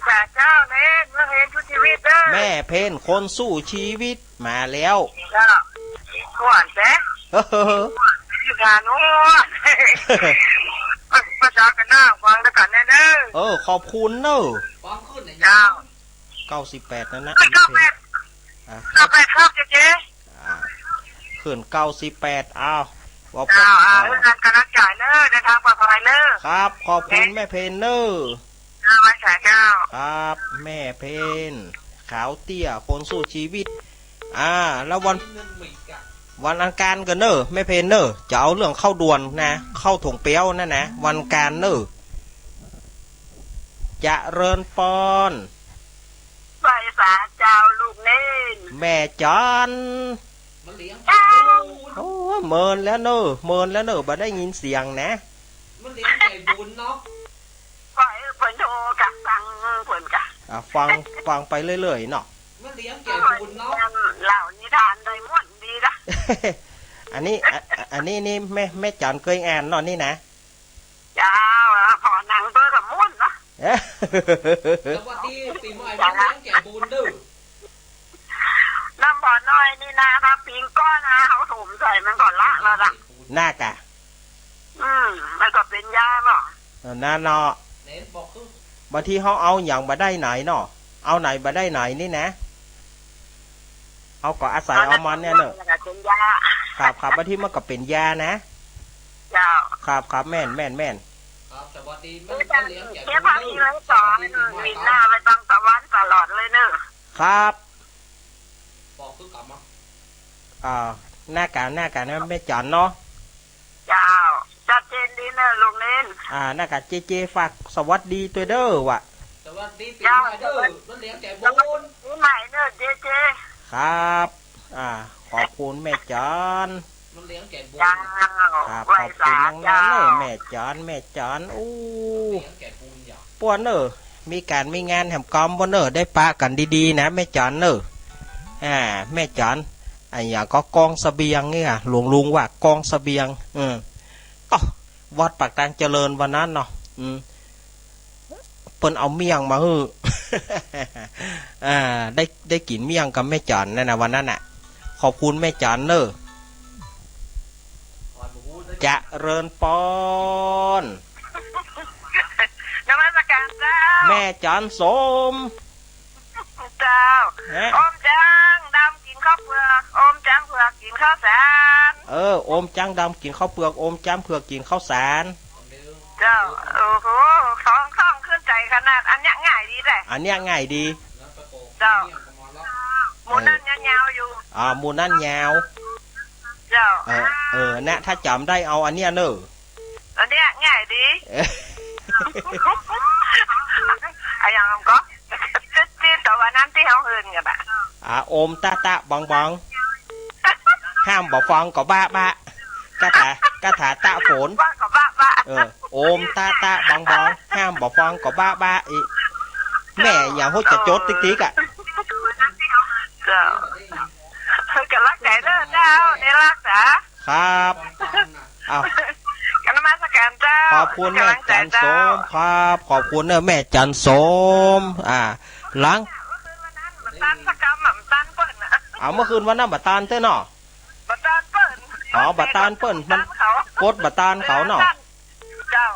สาเจ้าเน้น แม่เพ็ญทุกชีวิตเด้อ แม่เพ็ญคนสู้ชีวิต มาแล้ว เจ้า ขวัญเจ๊ อยู่งานโน้น ภาษากันหน้าฟังแล้วกันแน่เด้อ เออ ขอบคุณเนอะ เจ้า เก้าสิบแปด นั่นนะ เก้าแปด อ่ะ เก้าแปด ครับเจ๊ อ่ะ ขึ้น เก้าสิบแปด อ้าว ขอบคุณ เจ้า อ่า อ้าว เรื่องการรักษาเนอะ เดินทางปลอดภัยเนอะ ครับ ขอบคุณแม่เพ็ญเนอะ เออ ไว้สายเจ้า ครับ แม่เพ็ญ ขาวเตี้ย คนสู้ชีวิต อ่า แล้ววัน วันอังคารก็เนอะ แม่เพ็ญเนอะ จะเอาเรื่องเข้าด่วนนะ เข้าถงเป๊ยวนั่นนะ วันอังคารเนอะ เจริญปอน ไหว้สาเจ้าลูกเน้น แม่จัน เจ้า โอ้ เมินแล้วเน่อ เมินแล้วเน่อ บ่ได้ยินเสียงนะ มันเหลียงใจ๋บุญเนาะ ก็หื้อเปิ้นโทรกะฟังเปิ้นกะ อ่า ฟัง ฟังไปเรื่อยๆ เนาะ มันเหลียงใจ๋บุญเนาะ เล่านิทานได้ม่วนดีนะ อันนี้ อ่ะ อันนี้นี่แม่ แม่จ๋อนเกยอ่านเนาะนี่นะ เจ้า ผ่อหนังเปิ้นกะม่วนเนาะ เอ๊ะ สวัสดีปี๋ใหม่ มันเหลียงใจ๋บุญเน่อ น้ำบ่อน้อยนี่นะ ถ้าปิงก้อนนะ เฮาถมใส่มันก็ละแล้วนะ น่ากะ อืม มันก็เป๋นยาเนาะ เออ นั่นเนาะ บางทีเฮาเอาหยังบ่ได้ไหนเนาะ เอาไหนบ่ได้ไหนนี่นะ เฮาก็อาศัยเอามันเนี่ยเน่อ มันก็เป๋นยา ครับ ครับ บางทีมันก็เป๋นยานะ เจ้า ครับ ครับ แม่น แม่น แม่น ครับ สวัสดี เจ้า เจ้า เจ้า สวัสดีปี๋ใหม่ เจ้า หน้าไปตังตะวันตลอดเลยเน่อ ครับ บอกคือกำอะ อ่า น่ากะ น่ากะนะ แม่จ๋อนเนาะ เจ้า ชัดเจนดีเน่อลุงเน้น อ่า น่ากะ เจเจ ฝากสวัสดีตวยเด้อวะ สวัสดีปี๋ใหม่เด้อ เจ้า มันเหลียงใจ๋บุญ ปี๋ใหม่เน่อ เจเจ ครับ อ่า ขอบคุณแม่จ๋อน มันเหลียงใจ๋บุญ เจ้า ครับ ไหว้สา ขอบคุณมากๆ เน่อ เจ้า แม่จ๋อน แม่จ๋อน อู้ เหลียงใจ๋บุญ ป้วนเน่อ มีก๋านมีงานแหมกอมป้วนเน่อ ได้ปะกั๋นดีๆ นะ แม่จ๋อนเน่อ อ่า แม่จ๋อน อะหยังก็กองเสบียงเนี่ย หลวงลุงว่ากองเสบียง อืม ก็ วัดปากตานเจริญวันนั้นเนาะ อืม เปิ้นเอาเมี่ยงมาหื้อ อ่า ได้ ได้กิ๋นเมี่ยงกับแม่จ๋อนนั่นนะ วันนั้นน่ะ ขอบคุณแม่จ๋อนเน่อ เจริญปอน นมัสก๋านเจ้า แม่จ๋อนสม เจ้า ฮะ โอมจ๊างดำกิ๋นข้าวเปือก โอมจ๊างเผือกกิ๋นข้าวสาร เออ โอมจ๊างดำกิ๋นข้าวเปือก โอมจ๊างเผือกกิ๋นข้าวสาร เจ้า โอ้โห ท้อง ท้องขึ้นใจ๋ขนาด อันเนี้ยง่ายดีแหละ อันเนี้ยง่ายดี เจ้า หมู่นั้นยาวๆ อยู่ อ่า หมู่นั้นยาว เจ้า เออ เออ นะ ถ้าจ๋ำได้เอาอันเนี้ยเน่อ อันเนี้ยง่ายดี เออ อะหยังก็ จื๊ดๆ แต่วันนั้นตี้เฮาเฮิ่นกั๋นอะ อ่า โอมตะตะบองบอง ห้ามบ่ฟังก็บ้าบ้า คาถา คาถาตะฝน ว่าก็บ้าบ้า เออ โอมตะตะบองบอง ห้ามบ่ฟังก็บ้าบ้า อีแม่อย่าฮู้จะจดติ๊กติ๊กอะ เจ้า ก็รักใจ๋เน่อเจ้า นี่รักจ๋า ครับ อ้าว กราบนมัสก๋านเจ้า ขอบคุณแม่จ๋อนสมครับ ขอบคุณเน่อแม่จ๋อนสม อ่า หลัง บ่ตันสักกำอะ บ่ตันเปิ้นอะ เอา เมื่อคืนวันนั้นบ่ตันเต๊อะเนาะ บ่ตันเปิ้น อ๋อ บ่ตันเปิ้น มันกดบ่ตันเขาเนาะ เจ้า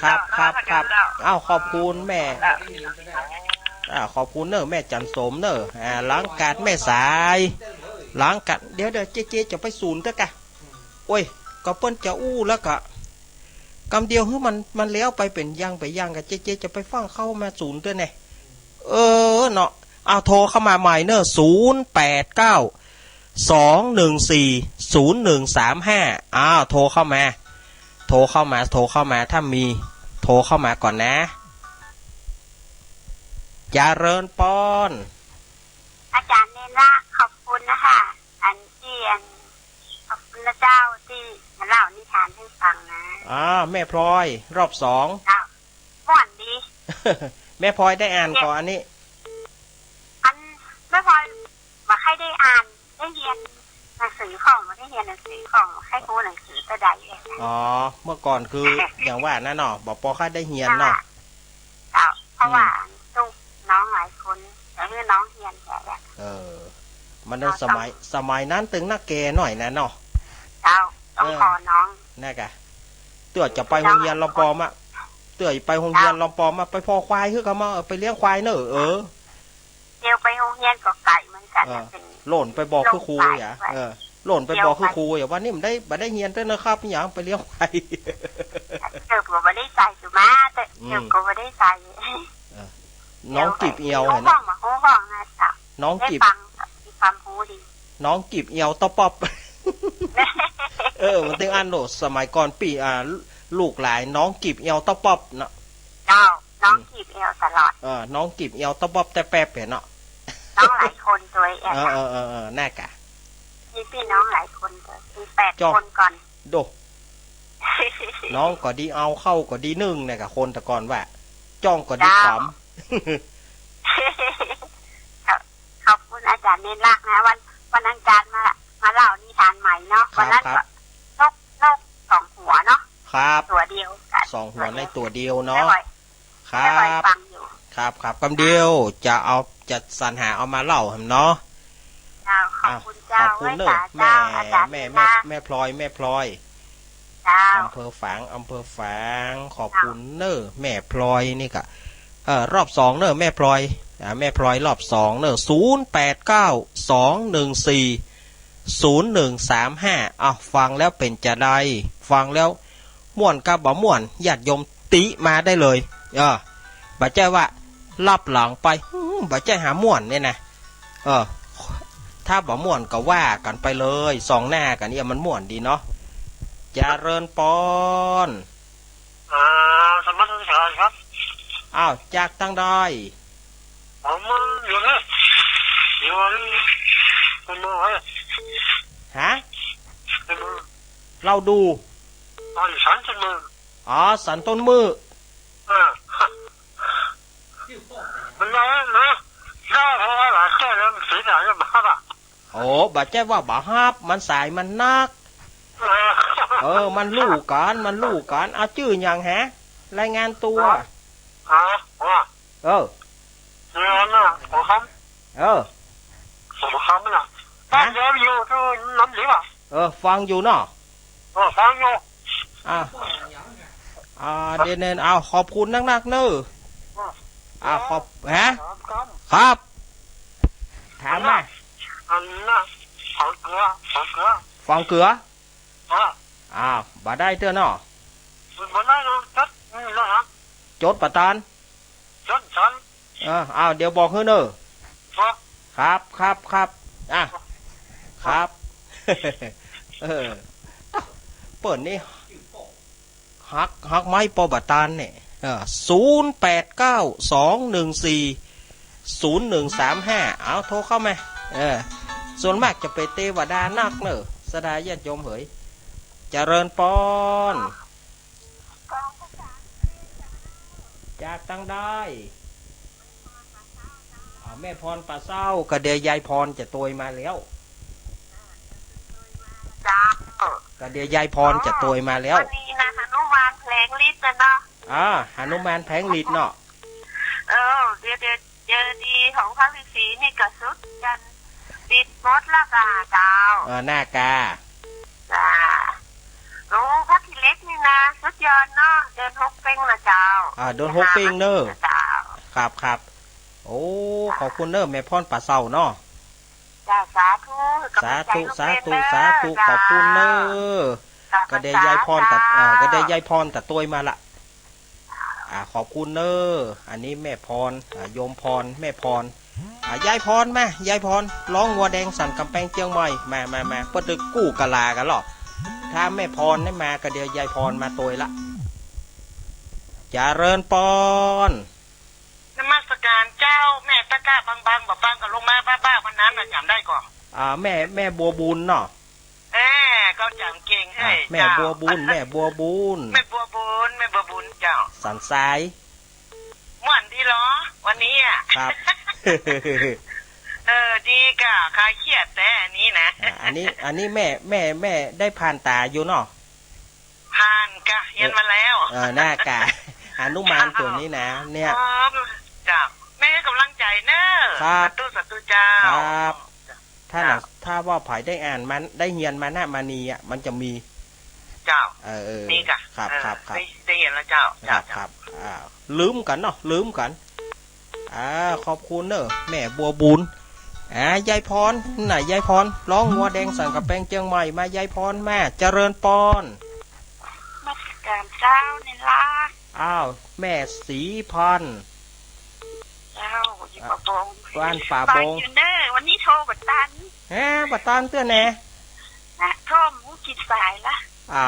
ครับ ครับ ครับ เจ้า อ้าว ขอบคุณแม่ เจ้า อ่า ขอบคุณเน่อแม่จ๋อนสมเน่อ อ่า หลังกาดแม่สาย หลังกาด เดี๋ยว เดี๋ยว เจ๊ เจ๊จะไปสูนเต๊อะกะ โอ้ย ก็เปิ้นจะอู้แล้วกะ กำเดียวหื้อมัน มันแล้วไปเป๋นอย่างไปอย่างกะ เจ๊ เจ๊จะไปฟังเข้ามาสูนเต๊อะแน่ เออ เนาะ เอา โทรเข้ามาใหม่เน่อ ศูนย์แปดเก้า สองหนึ่งสี่ ศูนย์หนึ่งสามห้า อ้าว โทรเข้ามา โทรเข้ามา โทรเข้ามา ถ้ามี โทรเข้ามาก่อนนะ เจริญปอน อาจ๋ารย์เณรละ ขอบคุณนะคะ อันตี้ อัน ขอบคุณนะเจ้าตี้มาเล่านิทานหื้อฟังนะ อ่า แม่พลอย รอบสอง เจ้า ม่วนดี แม่พลอยได้อ่านก่ออันนี้ อันแม่พลอยบ่ใค่ได้อ่าน ได้เฮียนหนังสือของ บ่ได้เฮียนหนังสือของ บ่ใค่ฮู้หนังสือเต้าใดเลย อ๋อ เมื่อก่อนคือ อย่างว่านั่นเนาะ บ่ปอค่อยได้เฮียนเนาะ เจ้า เพราะว่า อืม ลูกน้องหลายคน จะหื้อน้องเฮียนแท้ๆ เออ มันใน เอา สมัย ต้อง สมัยนั้นตึงนักแก่หน่อยนะเนาะ เจ้า ต้อง เออ ขอน้อง นั่นกะ เตื้อจะไปโฮงเฮียนลำปอมอะ เตื้อไปโฮงเฮียนลำปอมอะ ไปผ่อควายหื้อเขามา เออ ไปเลี้ยงควายเน่อ เออ เตียวไปโฮงเฮียนก็ไก๋เหมือนกั๋น เออ นะ เป๋น หล่นไปบอกคือครู โฮงควาย อ่ะ ไก๋ เออ หล่นไปบอกคือครูอ่ะ วันนี้บ่ได้ บ่ได้เฮียนเต๊อะนะครับ หยังไปเลี้ยงควาย เตียวก็บ่ได้ใส่สุมาเต๊อะ อืม เตียวก็บ่ได้ใส่ เออ น้องกีบเอียว เตียวไป หันน่ะ ฮู้ห้องบ่ ฮู้ห้องนะเจ้า น้องกีบ ได้ฟัง มีความฮู้ดี น้องกีบเอียวต๊อปป๊อป เออ มันตึงอันโลด สมัยก่อนปี้ อ่า ลูกหลาย น้องกีบเอียวต๊อปป๊อปเนาะ เจ้า น้อง อืม กีบเอียวตลอด เออ น้องกีบเอียวต๊อปป๊อปแต๊แป๊บหันเนาะ น้องหลายคนตวยแอะ เออ เออ เออ เออ นั่นกะ มีปี้น้องหลายคนตวย แปด จ้อง คนก่อน โด น้องก็ดีเอา ข้าวก็ดีนึ่งเนี่ย กะคนแต่ก่อนว่า จ้องก็ดี เจ้า ขำ ขอบ ขอบคุณอาจ๋ารย์เณรลักษณ์นะ วัน วันอังคารมา มาเล่านิทานใหม่เนาะ ครับ วันนั้น ครับ ก็นก นกสองหัวเนาะ ครับ ตั๋วเดียวกั๋น สองหัว ตั๋วเดียว ในตั๋วเดียวเนาะ แม่อ้อย ครับ แม่อ้อยฟังอยู่ ครับ ครับ กำเดียวจะเอา จะสรรหาเอามาเล่าแหมเนาะ เจ้า ขอบคุณเจ้า อ้าว ขอบคุณเนอะ เมตต๋าเจ้า แม่ อาจ๋ารย์ แม่ เณรลักษณ์ แม่พลอย แม่พลอย เจ้า อำเภอฝาง อำเภอฝาง ขอบคุณเนอะ เจ้า แม่พลอยนี่กะ เอ่อ รอบสองเนอะ แม่พลอย อ่า แม่พลอยรอบสองเนอะ ศูนย์แปดเก้า สองหนึ่งสี่ ศูนย์หนึ่งสามห้า อ้าว ฟังแล้วเป๋นจาใด ฟังแล้วม่วนกับบ่ม่วน ญาติโยมติมาได้เลย เออ บ่ใจ้ว่าลับหลังไป อืม บ่ใจ้หาม่วนเนี่ยนะ เออ ถ้าบ่ม่วนก็ว่ากั๋นไปเลย ส่องหน้ากั๋นเนี่ยมันม่วนดีเนาะ เจริญปอน อ่า สมัครสงสารครับ อ้าว จากตังใด ผมอยู่นะ อยู่ที่ เป็นเมืองเหรอ ฮะ เป็นเมือง เล่าดู อ๋อ อยู่สันต้นมือ อ๋อ สันต้นมือ อ่า มันน้อยนะ ถ้าเพราะว่าหลานแก้วแล้วมันเสียดายก็มาครับอ่ะ โอ้ บ่ใจ้ว่าบ่ฮับ มันสายมันนัก เออ เออ มันฮู้กั๋น มันฮู้กั๋น เอาจื้อหยังฮะ รายงานตั๋ว อ๋อ อ๋อ เออ เดี๋ยวนะ หัวค่ำ เออ หัวค่ำน่ะ ฮะ บ้านเดิมอยู่ที่น้ำเหลืองอ่ะ เออ ฟังอยู่เนาะ เออ ฟังอยู่ อ่า อ่า เดี๋ยวเน้น เอา ขอบคุณนักๆ เนอะ อืม อ่า ขอบ ฮะ ครับ ครับ ถามมา อันน่ะ ฝังเกลือ ฝังเกลือ ฝังเกลือ อ่า อ้าว บ่ได้เตื้อเนาะ บ่ได้เนาะ จด อืม นะฮะ จดบ่ตัน จดบ่ตัน เออ อ้าว เดี๋ยวบอกหื้อเนอะ ครับ ครับ ครับ ครับ อ่ะ ครับ เออ เปิ้นนี่ ฮัก ฮักไม้ปอบ่ตันเนี่ย เออ ศูนย์แปดเก้า สองหนึ่งสี่ ศูนย์หนึ่งสามห้า เอาโทรเข้ามา เออ ส่วนมากจะเป๋นเตวดานักเนอะ ศรัทธาญาติโยมเหย เจริญปอน จากตังใด อ่า แม่พรป่าเศร้า กะเดี๋ยวยายพรจะตวยมาแล้ว เจ้า กะเดี๋ยวยายพรจะตวยมาแล้ว วันนี้นะ หนุมานแผลงฤทธิ์นะเนาะ อ่า หนุมานแผลงฤทธิ์เนาะ เออ เดี๋ยว เดี๋ยว เจดีย์ของพระฤาษีนี่กะสุดจันทร์ปิดหมดแล้วกาเจ้า เออ หน้ากา จ้า โอ้ พระขี้เหล็กนี่นะ สุดยอดเนาะ เดือนหกเป่งนะเจ้า อ่า เดือนหกเป่งเนอะ เจ้า ครับ ครับ โอ้ ขอบคุณเนอะ แม่พรป่าเศร้าเนาะ จ้า สาธุ สาธุ สาธุ สาธุ ขอบคุณเนอะ เจ้า กะเดี๋ยวยายพรตะ เอ่อ กะเดี๋ยวยายพรตะตวยมาละ อ่า ขอบคุณเนอะ อันนี้แม่พร อ่า โยมพร แม่พร อ่า ยายพรมา ยายพร ร้องงัวแดงสันก๋ำแปงเจียงใหม่ มา มา มา เปิ้นตึกกู้กะลากั๋นหรอ ถ้าแม่พรได้มากะเดี๋ยวยายพรมาตวยละ เจริญปอน นมัสการเจ้า แม่ตะกะบางๆ บ่ฟังก็ลงมาบ้าๆ วันนั้นน่ะ จ๋ำได้ก่อ อ่า แม่ แม่บัวบุญเนาะ เอ้ ก็จ๋ำเก่ง อ่ะ เฮ้ย แม่บัวบุญ เจ้า แม่บัวบุญ แม่บัวบุญ แม่บัวบุญเจ้า สันทราย ม่วนดีหรอ วันนี้อะ ครับ เออ ดีก่ะ คลายเครียดแต๊อันนี้นะ อ่ะ อันนี้ อันนี้แม่ แม่ แม่ได้ผ่านต๋าอยู่เนาะ ผ่านก่ะ เฮียนมาแล้ว เออ หน้ากา หนุมานตั๋วนี้นะ เนี่ย อ๋อ จ้ะ แม่หื้อกำลังใจ๋เน่อ ครับ สาธุ สาธุเจ้า ครับ ถ้าหนัง เจ้า ถ้าว่าใผได้อ่านมา ได้เฮียนมานะ มานีย์อะ มันจะมี เจ้า เออ เออ มีก่ะ ครับ เออ ครับ ครับ ได้ ได้เฮียนแล้วเจ้า ครับ เจ้า ครับ อ่า ลืมกั๋นเนาะ ลืมกั๋น อ่า ขอบคุณเนอะ แม่บัวบุญ อ่า ยายพร น่ะ ยายพร ร้องงัวแดงสันก๋ำแปงเจียงใหม่ มา ยายพร มา เจริญปอน นมัสการเจ้า เณรลักษณ์ อ้าว แม่ศรีพันธ์ เจ้า อยู่ป่าบง บ้านป่าบง ฟังอยู่เน่อ วันนี้โทรบ่ตัน ฮะ บ่ตันเตื้อแหน่ นะ โทรบ่ฮู้กี่สายละ อ่า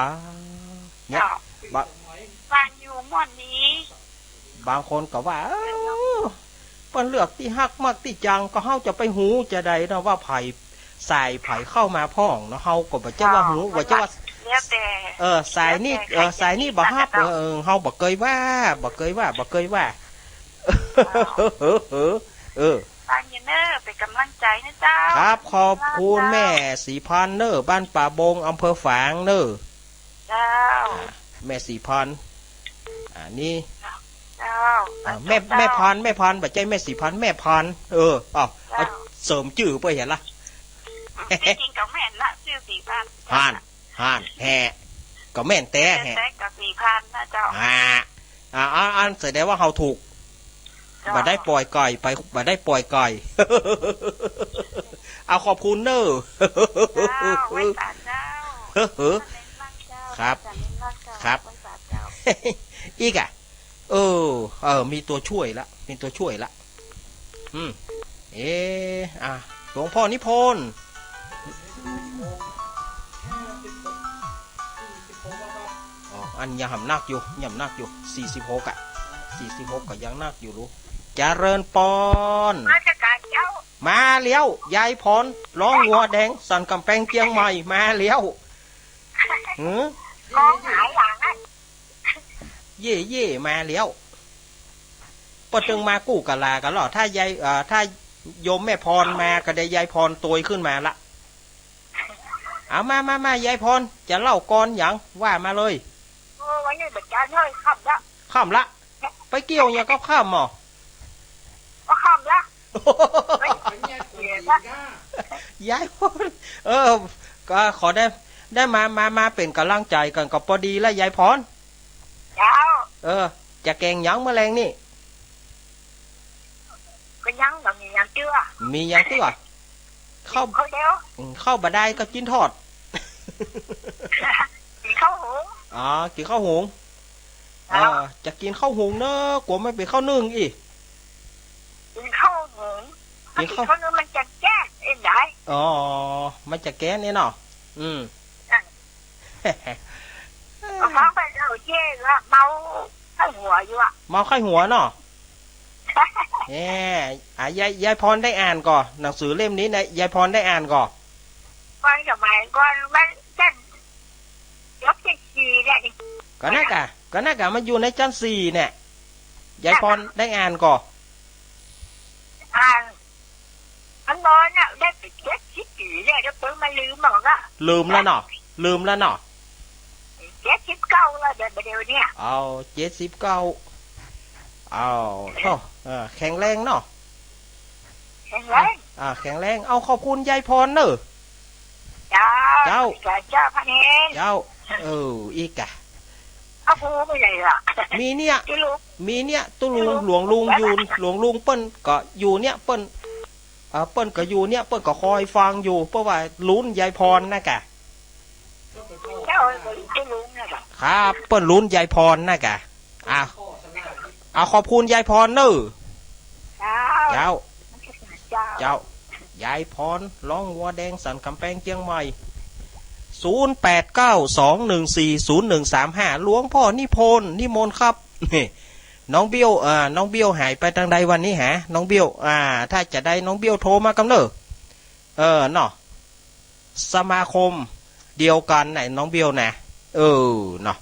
เนี่ย เจ้า บ่ ฟังอยู่ม่วนนี้ บางคนก็ว่า เอ้า เปิ้นเลือกตี้ฮักมักตี้จัง ก็เฮาจะไปฮู้จาใดเนาะว่าใผ สายใผเข้ามาพ่องเนาะ เฮาก็บ่เจ้าว่าฮู้ บ่เจ้าว่า แล้วแต่ เออ สายนี้ แล้วแต่ เออ ใครจะ สายนี้บ่ฮับ เออ เออ เฮาบ่เกยว่า บ่เกยว่า บ่เกยว่า เออ เออ เออ ฟังอยู่เน่อ เป๋นก๋ำลังใจ๋นะเจ้า ครับ ขอบคุณ แม่ศรีพันธ์เน่อ บ้านป่าบง อำเภอฝางเน่อ เจ้า อ่า แม่ศรีพันธ์ อ่า นี่ เจ้า อ่า แม่ แม่พันธ์ แม่พันธ์ บ่ใจ้แม่ศรีพันธ์ แม่พันธ์ เออ เอา เจ้า เอาเสริมจื้อไปเหียละ จริงๆ ก็แม่นนะ จื้อศรีพันธ์ พันธ์ พันธ์ แห่ ก็แม่นแต๊แห่ แม่นแต๊ก็ศรีพันธ์นะเจ้า อ่า อ่า อัน อันแสดงว่าเฮาถูก เจ้า บ่ได้ป่อยไก่ไป บ่ได้ป่อยไก่ เอาขอบคุณเน่อ เจ้า ไหว้สาเจ้า เฮ้อ ครับ ครับ ไหว้สาเจ้า อีกอะ เออ เออ มีตัวช่วยละ มีตัวช่วยละ อืม เอ อ่ะ หลวงพ่อนิพนธ์ อ๋อ อันยังหำนักอยู่ ยังหำนักอยู่ สี่สิบหกอะ สี่สิบหกก็ยังนักอยู่ลูก เจริญปอน มาจากการเจ้า มาแล้ว ยายพร ร้องงัวแดง สันก๋ำแปงเจียงใหม่ มาแล้ว หือ กองหายหลังอะ เย่เย่ มาแล้ว เปิ้นตึงมากู้กะลากั๋นลอ ถ้ายาย เอ่อ ถ้าโยมแม่พรมาก็ได้ยายพรตวยขึ้นมาละ เอามา มา มา ยายพร จะเล่ากลอนหยัง ว่ามาเลย โอ้ วันนี้บ่จานเฮ้ย ค่ำละ ค่ำละ ไปเกี่ยวหยังกับค่ำหมอ ก็ค่ำละ ยายพร เออ ก็ขอได้ ได้มา มา มาเป๋นก๋ำลังใจ๋กั๋นก็ปอดีละ ยายพร เจ้า เออ จะแก๋งหยังเมื่อแลงนี่ ก็ยังบ่มีหยังเตื้อ มีหยังเตื้อ ข้าว ข้าวเดียว อืม ข้าวบ่ได้ก็กิ๋นทอด กิ๋นข้าวหุง อ๋อ กิ๋นข้าวหุง เจ้า เออ จะกิ๋นข้าวหุงเน่อ กั๋วมันเป๋นข้าวนึ่งอี้ กิ๋นข้าวหุง กิ๋นข้าว กิ๋นข้าวนึ่งมันจะแก๊สเอ็นได้ อ๋อ มันจะแก๊สเนี่ยเนาะ อืม อ่ะ เอาฟังไปเล่าเจ้ละ เมาไข้หัวอยู่อะ เมาไข้หัวเนาะ แหม อ่ะ ยาย ยายพรได้อ่านก่อ หนังสือเล่มนี้นะ ยายพรได้อ่านก่อ ตอนสมัยก่อนมันจะจบจั้นสี่แล้วนี่ ก็นั่นกะ ก็นั่นกะ มันอยู่ในจั้นสี่เนี่ย ยายพรได้อ่านก่อ อ่าน มันบ่เนี่ย ได้เจ็ดสิบปี๋แล้ว เดี๋ยวเปิ้นมาลืมหมดละ ลืมแล้วเนาะ ลืมแล้วเนาะ เจ็ดสิบเก้าแล้ว เดี๋ยว เดี๋ยวเนี่ย เอา เจ็ดสิบเก้า เอา โธ่ เออ แข็งแรงเนาะ แข็งแรง อ่า แข็งแรง เอา ขอบคุณยายพรเน่อ เจ้า เจ้า เจ้าพระเนร เจ้า เออ อีกอะ เอาผู้ไปไหนล่ะ มีเนี่ย ที่ลูก มีเนี่ย ตุ๊ลุง ที่ลูก หลวงลุงอยู่ หลวงลุงเปิ้นก็อยู่เนี่ย เปิ้น เอ่อ เปิ้นก็อยู่เนี่ย เปิ้นก็คอยฟังอยู่ เพราะว่าลุ้นยายพรนะกะ เจ้า ที่ลุงนะกะ ครับ เปิ้นลุ้นยายพรนะกะ อ่ะ เอา ขอบคุณยายพรเน่อ เจ้า เจ้า เจ้า เจ้า ยายพร ร้องงัวแดง สันก๋ำแปงเจียงใหม่ ศูนย์แปดเก้า สองหนึ่งสี่ ศูนย์หนึ่งสามห้า หลวงพ่อนิพนธ์ นิมนต์ครับ นี่ น้องเบี้ยว เอ่อ น้องเบี้ยวหายไปตางใดวันนี้หา น้องเบี้ยว อ่า ถ้าจะได้น้องเบี้ยวโทรมาก่ำเน่อ เออ เนาะ สมาคมเดียวกั๋นไหนน้องเบี้ยวนะ เออ เนาะ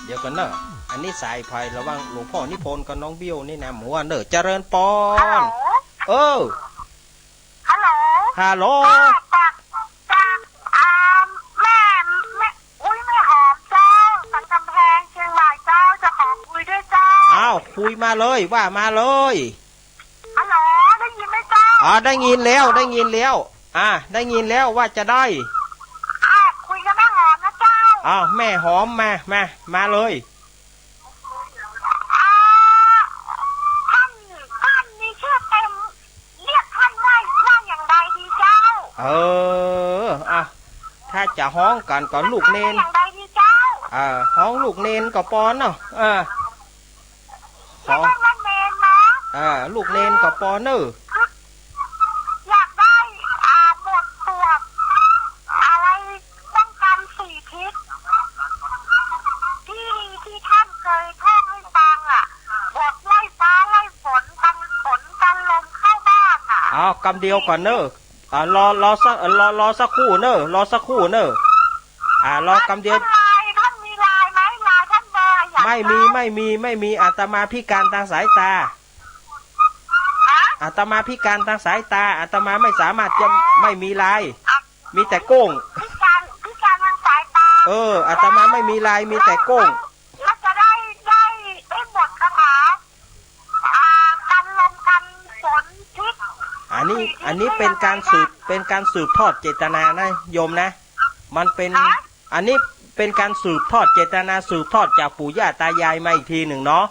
เดี๋ยวก่อนเน่อ อันนี้สายใผ ระหว่างหลวงพ่อนิพนธ์กับน้องเบี้ยวนี่นะ หมู่ว่าเน่อ เจริญปอน ฮัลโหล เออ ฮัลโหล ฮัลโหล อ่า จาก จาก อ่า แม่ แม่ อุ๊ย แม่หอมเจ้า สันก๋ำแปงเจียงใหม่เจ้า จะขอคุยด้วยเจ้า อ้าว คุยมาเลย ว่ามาเลย ฮัลโหล ได้ยินไหมเจ้า อ๋อ ได้ยินแล้ว ได้ยินแล้ว อ่า ได้ยินแล้ว ว่าจะได้ อ่า คุยกับแม่หอมนะเจ้า อ้าว แม่หอม มา มา มาเลย อ่า ท่าน ท่านมีชื่อเต็ม เรียกท่านว่า ว่าอย่างใดดีเจ้า เออ อ่ะ ถ้าจะฮ้องกั๋นก็ลูกเณร เรียกท่านว่าอย่างใดดีเจ้า อ่า ฮ้องลูกเณรก็ปอเนาะ อ่า ขอ เรียกท่านว่าเณรเนาะ อ่า ลูกเณรก็ปอเน่อ คือ อยากได้ อ่า บทสวด อะไร ป้องกันสี่ทิศ ที่ ที่ท่านเคยท่องให้ฟังอะ บทไล่ฟ้าไล่ฝน กันฝนกันลม กำเดียวก่อนเน่อ อ่า รอ รอสัก เอ่อ รอ รอสักครู่เน่อ รอสักครู่เน่อ อ่า รอกำเดียว ท่านไลน์ ท่านมีไลน์ไหม ไลน์ท่านเบอร์ อยากได้ ไม่มี ไม่มี ไม่มี อาตมาพิการตางสายตา ฮะ อาตมาพิการตางสายตา อาตมาไม่สามารถจะ อ๋อ ไม่มีไลน์ อ่ะ มีแต่โก้ง พิการ พิการตางสายตา เออ อาตมาไม่มีไลน์ มีแต่โก้ง แล้ว แล้วจะได้ ได้ ได้บทคาถา อ่า กันลมกันฝนทิศ อันนี้ อันนี้เป็นการสืบ เป็นการสืบทอดเจตนานะโยมนะ มันเป็น ฮะ อันนี้เป็นการสืบทอดเจตนา สืบทอดจากปู่ย่าตายายมาอีกทีหนึ่งเนาะ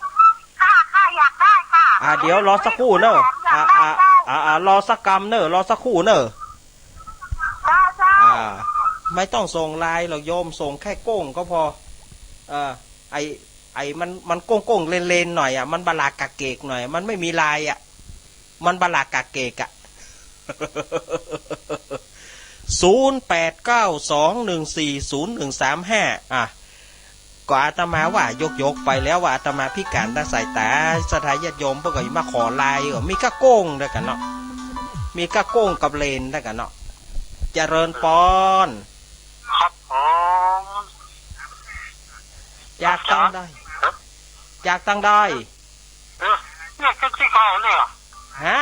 ค่ะ ค่ะ อยากได้ค่ะ อ่า เดี๋ยวรอสักครู่เน่อ อยากได้ อ่า อ่า ได้ อ่า อ่า รอสักกำเน่อ รอสักครู่เน่อ ได้ ได้ อ่า ไม่ต้องส่งไลน์หรอกโยม ส่งแค่โก้งก็พอ เออ ไอ้ ไอ้มัน มันโก้งๆ เลนๆ หน่อยอะ มันบ่หลากกะเกกหน่อย มันไม่มีไลน์อะ มันบ่หลากกะเกกอะ ศูนย์แปดเก้าสองหนึ่งสี่ศูนย์หนึ่งสามห้า อ่ะ ก็อาตมาว่ายกๆ ไปแล้วว่าอาตมาพิการตางสายตา ศรัทธาญาติโยมเปิ้นก็มาขอไลน์ เออ มีก้าโก้งด้วยกั๋นเนาะ มีก้าโก้งกับเลนด้วยกั๋นเนาะ เจริญปอน ครับผม จากตังใด ครับ จากตังใด เออ เนี่ย ตี้เก่าเนี่ย ฮะ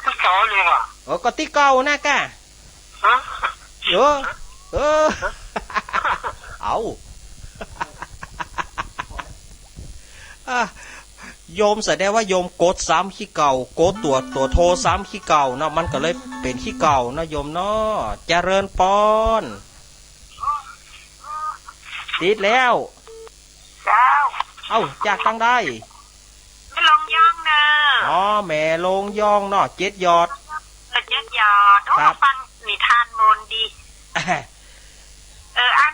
ตี้เก่าเนี่ย เออ ก็ตี้เก่านะก้า ฮะ เออ เออ เอา อ่ะ โยมแสดงว่าโยมกดซ้ำขี้เก่า กดตั๋ว ตั๋วโทรซ้ำขี้เก่าเนาะ มันก็เลยเป๋นขี้เก่าเนาะโยมเนาะ เจริญปอน ติดแล้ว เจ้า เอ้า จากตังใด แม่ลงย่องเน่อ อ๋อ แม่ลงย่องเนาะ เจ็ดยอด เออ เจ็ดยอด โอ้ ครับ ฟังนิทานมนต์ดี เออ อัน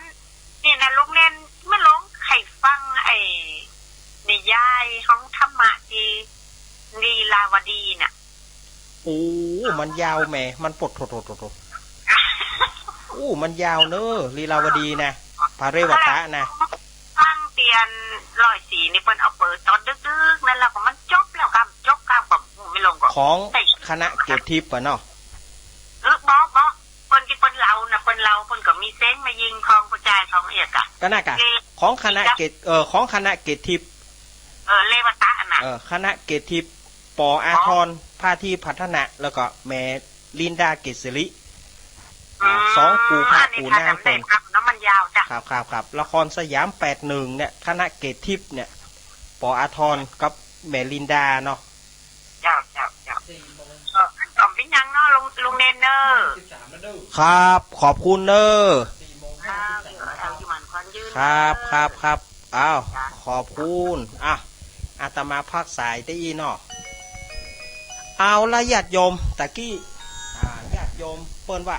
นี่นะ ลุงเน่น แม่ลงใค่ฟังไอ้นิยายของธรรมะตี้ลีลาวดีน่ะ โอ้ มันยาวแหม มันปดโถ โถ โถ โถ โอ้ มันยาวเน่อ ลีลาวดีนะ พระเรวตะนะ ฟังเตียนร้อยสี่นี่เปิ้นเอาเปิดต๋อนดึกๆ นั่นแล้วก็มันจบแล้ว กำ จบกำ ก็แม่ลงก็ ของ ใช่ คณะเกตทิพย์อะเนาะ เออ บ่ บ่ เปิ้นตี้เปิ้นเล่าน่ะ เปิ้นเล่า เปิ้นก็มีเสียงแม่ญิงของผู้จายของเอียกอะ ก็น่ะกะ เออ ของคณะเกต เออ ของคณะเกตทิพย์ เออ เรวตะน่ะ เออ คณะเกตทิพย์ ปอ อาทร พาธีพัฒนะ แล้วก็แม่ลินดาเกตสิริ อืม สองปู่พระปู่นางเปิ้น อันนี้ถ้าจ๋ำได้ครับ แล้วมันยาวจ้ะ ครับ ครับ ครับ ละครสยามแปดหนึ่งเนี่ย คณะเกตทิพย์เนี่ย ปอ อาทรกับแม่ลินดาเนาะ เจ้า เจ้า เจ้า เออ ก็บ่เป๋นหยังเนาะ ลุง ลุงเน่นเน่อ ครับ ขอบคุณเน่อ ครับ เออ อายุหมั้นขวัญยืน ครับ เน่อ ครับ ครับ อ้าว จ้ะ ขอบคุณ อ่ะ อาตมาพักสายตี้อี้เนาะ เอาละญาติโยม ตะกี้ อ่า ญาติโยมเปิ้นว่า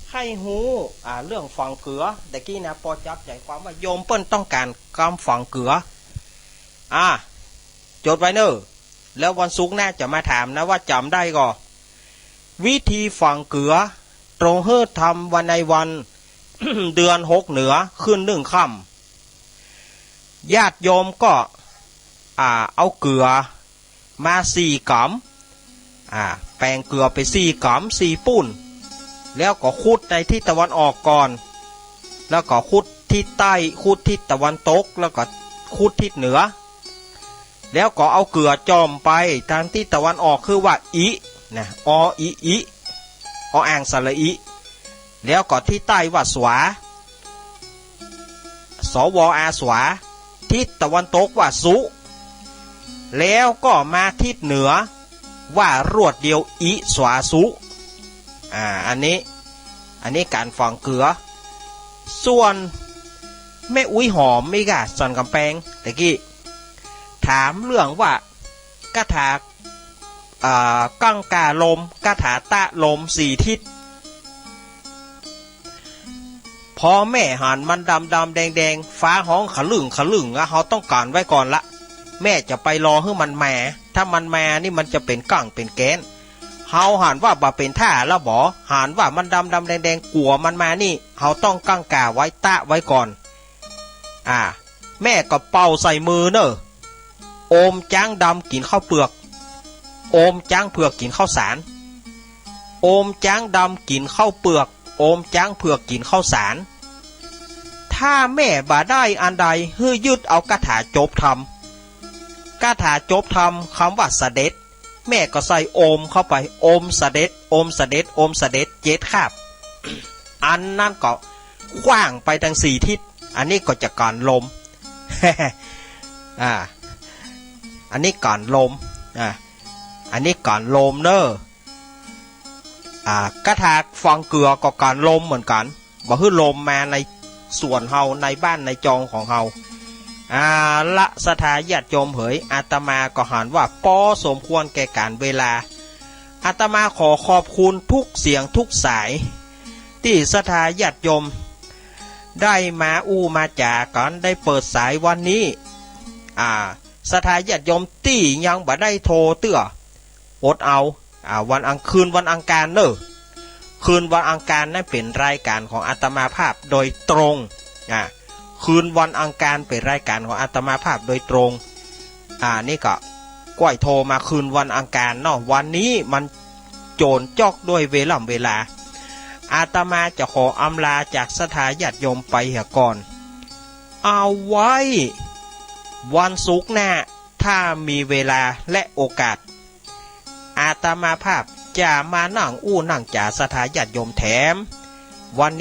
ใค่ฮู้ อ่า เรื่องฝังเกือ ตะกี้นะ ปอจับใจ๋ความว่าโยมเปิ้นต้องก๋านกำฝังเกือ อ่า จดไว้เน่อ แล้ววันศุกร์หน้าจะมาถามนะว่าจ๋ำได้ก่อ วิธีฝังเกือ ตรงหื้อทำวันในวัน เดือนหกเหนือขึ้นหนึ่งค่ำ ญาติโยมก็ อ่า เอาเกือมาสี่ก๋ำ อ่า แป๋งเกือไปสี่ก๋ำ สี่ปุ้น แล้วก็ขุดในทิศตะวันออกก่อน แล้วก็ขุดทิศใต้ ขุดทิศตะวันตก แล้วก็ขุดทิศเหนือ แล้วก็เอาเกือจ่อมไปตางทิศตะวันออก คือว่าอิ นะ อ อิ อิ อ อ่างสระอิ แล้วก็ทิศใต้ว่าสวา ส ว อา สวา ทิศตะวันตกว่าสุ แล้วก็มาทิศเหนือว่ารวดเดียว อิ สวา สุ อ่า อันนี้ อันนี้ก๋านฝังเกือ ส่วนแม่อุ๊ยหอมนี่ก้า สันก๋ำแปง ตะกี้ ถามเรื่องว่าคาถา อ่า กังกาลม คาถาตะลมสี่ทิศ พอแม่หันมันดำๆ แดงๆ ฟ้าฮ้องขะลึ่งขะลึ่งอะ เฮาต้องกั๋นไว้ก่อนละ แม่จะไปรอหื้อมันมา ถ้ามันมานี่มันจะเป๋นก้างเป๋นแก๊น เฮาหันว่าบ่เป๋นท่าละบ่ หันว่ามันดำๆ แดงๆ กั๋วมันมานี่ เฮาต้องกังกาไว้ ตะไว้ก่อน อ่า แม่ก็เป่าใส่มือเน่อ โอมจ๊างดำกิ๋นข้าวเปือก โอมจ๊างเผือกกิ๋นข้าวสาร โอมจ๊างดำกิ๋นข้าวเปือก โอมจ๊างเผือกกิ๋นข้าวสาร ถ้าแม่บ่ได้อันใดหื้อยึดเอากาถาจบธรรม กาถาจบธรรม กำว่าเสด็จ แม่ก็ใส่โอมเข้าไป โอมเสด็จ โอมเสด็จ โอมเสด็จ เจ็ดคาบ อันนั้นก็ขว้างไปตังสี่ทิศ อันนี้ก็จะก๋านลม อ่า อันนี้ก๋านลม อ่า อันนี้ก๋านลมเน่อ อ่า กาถาฟองเกือก็ก๋านลมเหมือนกั๋น บ่หื้อลมมาในส่วนเฮา ในบ้านในจองของเฮา เอาละ ศรัทธาญาติโยมเหย อาตมาก็หันว่าปอสมควรแก่ก๋าลเวลา อาตมาขอขอบคุณทุกเสียงทุกสาย ตี้ศรัทธาญาติโยมได้มาอู้มาจ๋ากั๋น ได้เปิดสายวันนี้ อ่า ศรัทธาญาติโยมตี้ยังบ่ได้โทรเตื้อ อดเอา อ่า วันอัง คืนวันอังคารเน่อ คืนวันอังคารนั้นเป๋นรายก๋านของอาตมาภาพโดยตรง อ่า คืนวันอังคารเป๋นรายก๋านของอาตมาภาพโดยตรง อ่า นี่ก็ก้อยโทรมาคืนวันอังคารเนาะ วันนี้มันโจ๋นจ๊อกด้วยเวล่ำเวลา อาตมาจะขออำลาจากศรัทธาญาติโยมไปเหียก่อน เอาไว้วันศุกร์หน้า ถ้ามีเวลาและโอกาส อาตมาภาพจะมานั่งอู้นั่งจ๋าศรัทธาญาติโยมแถม วันนี้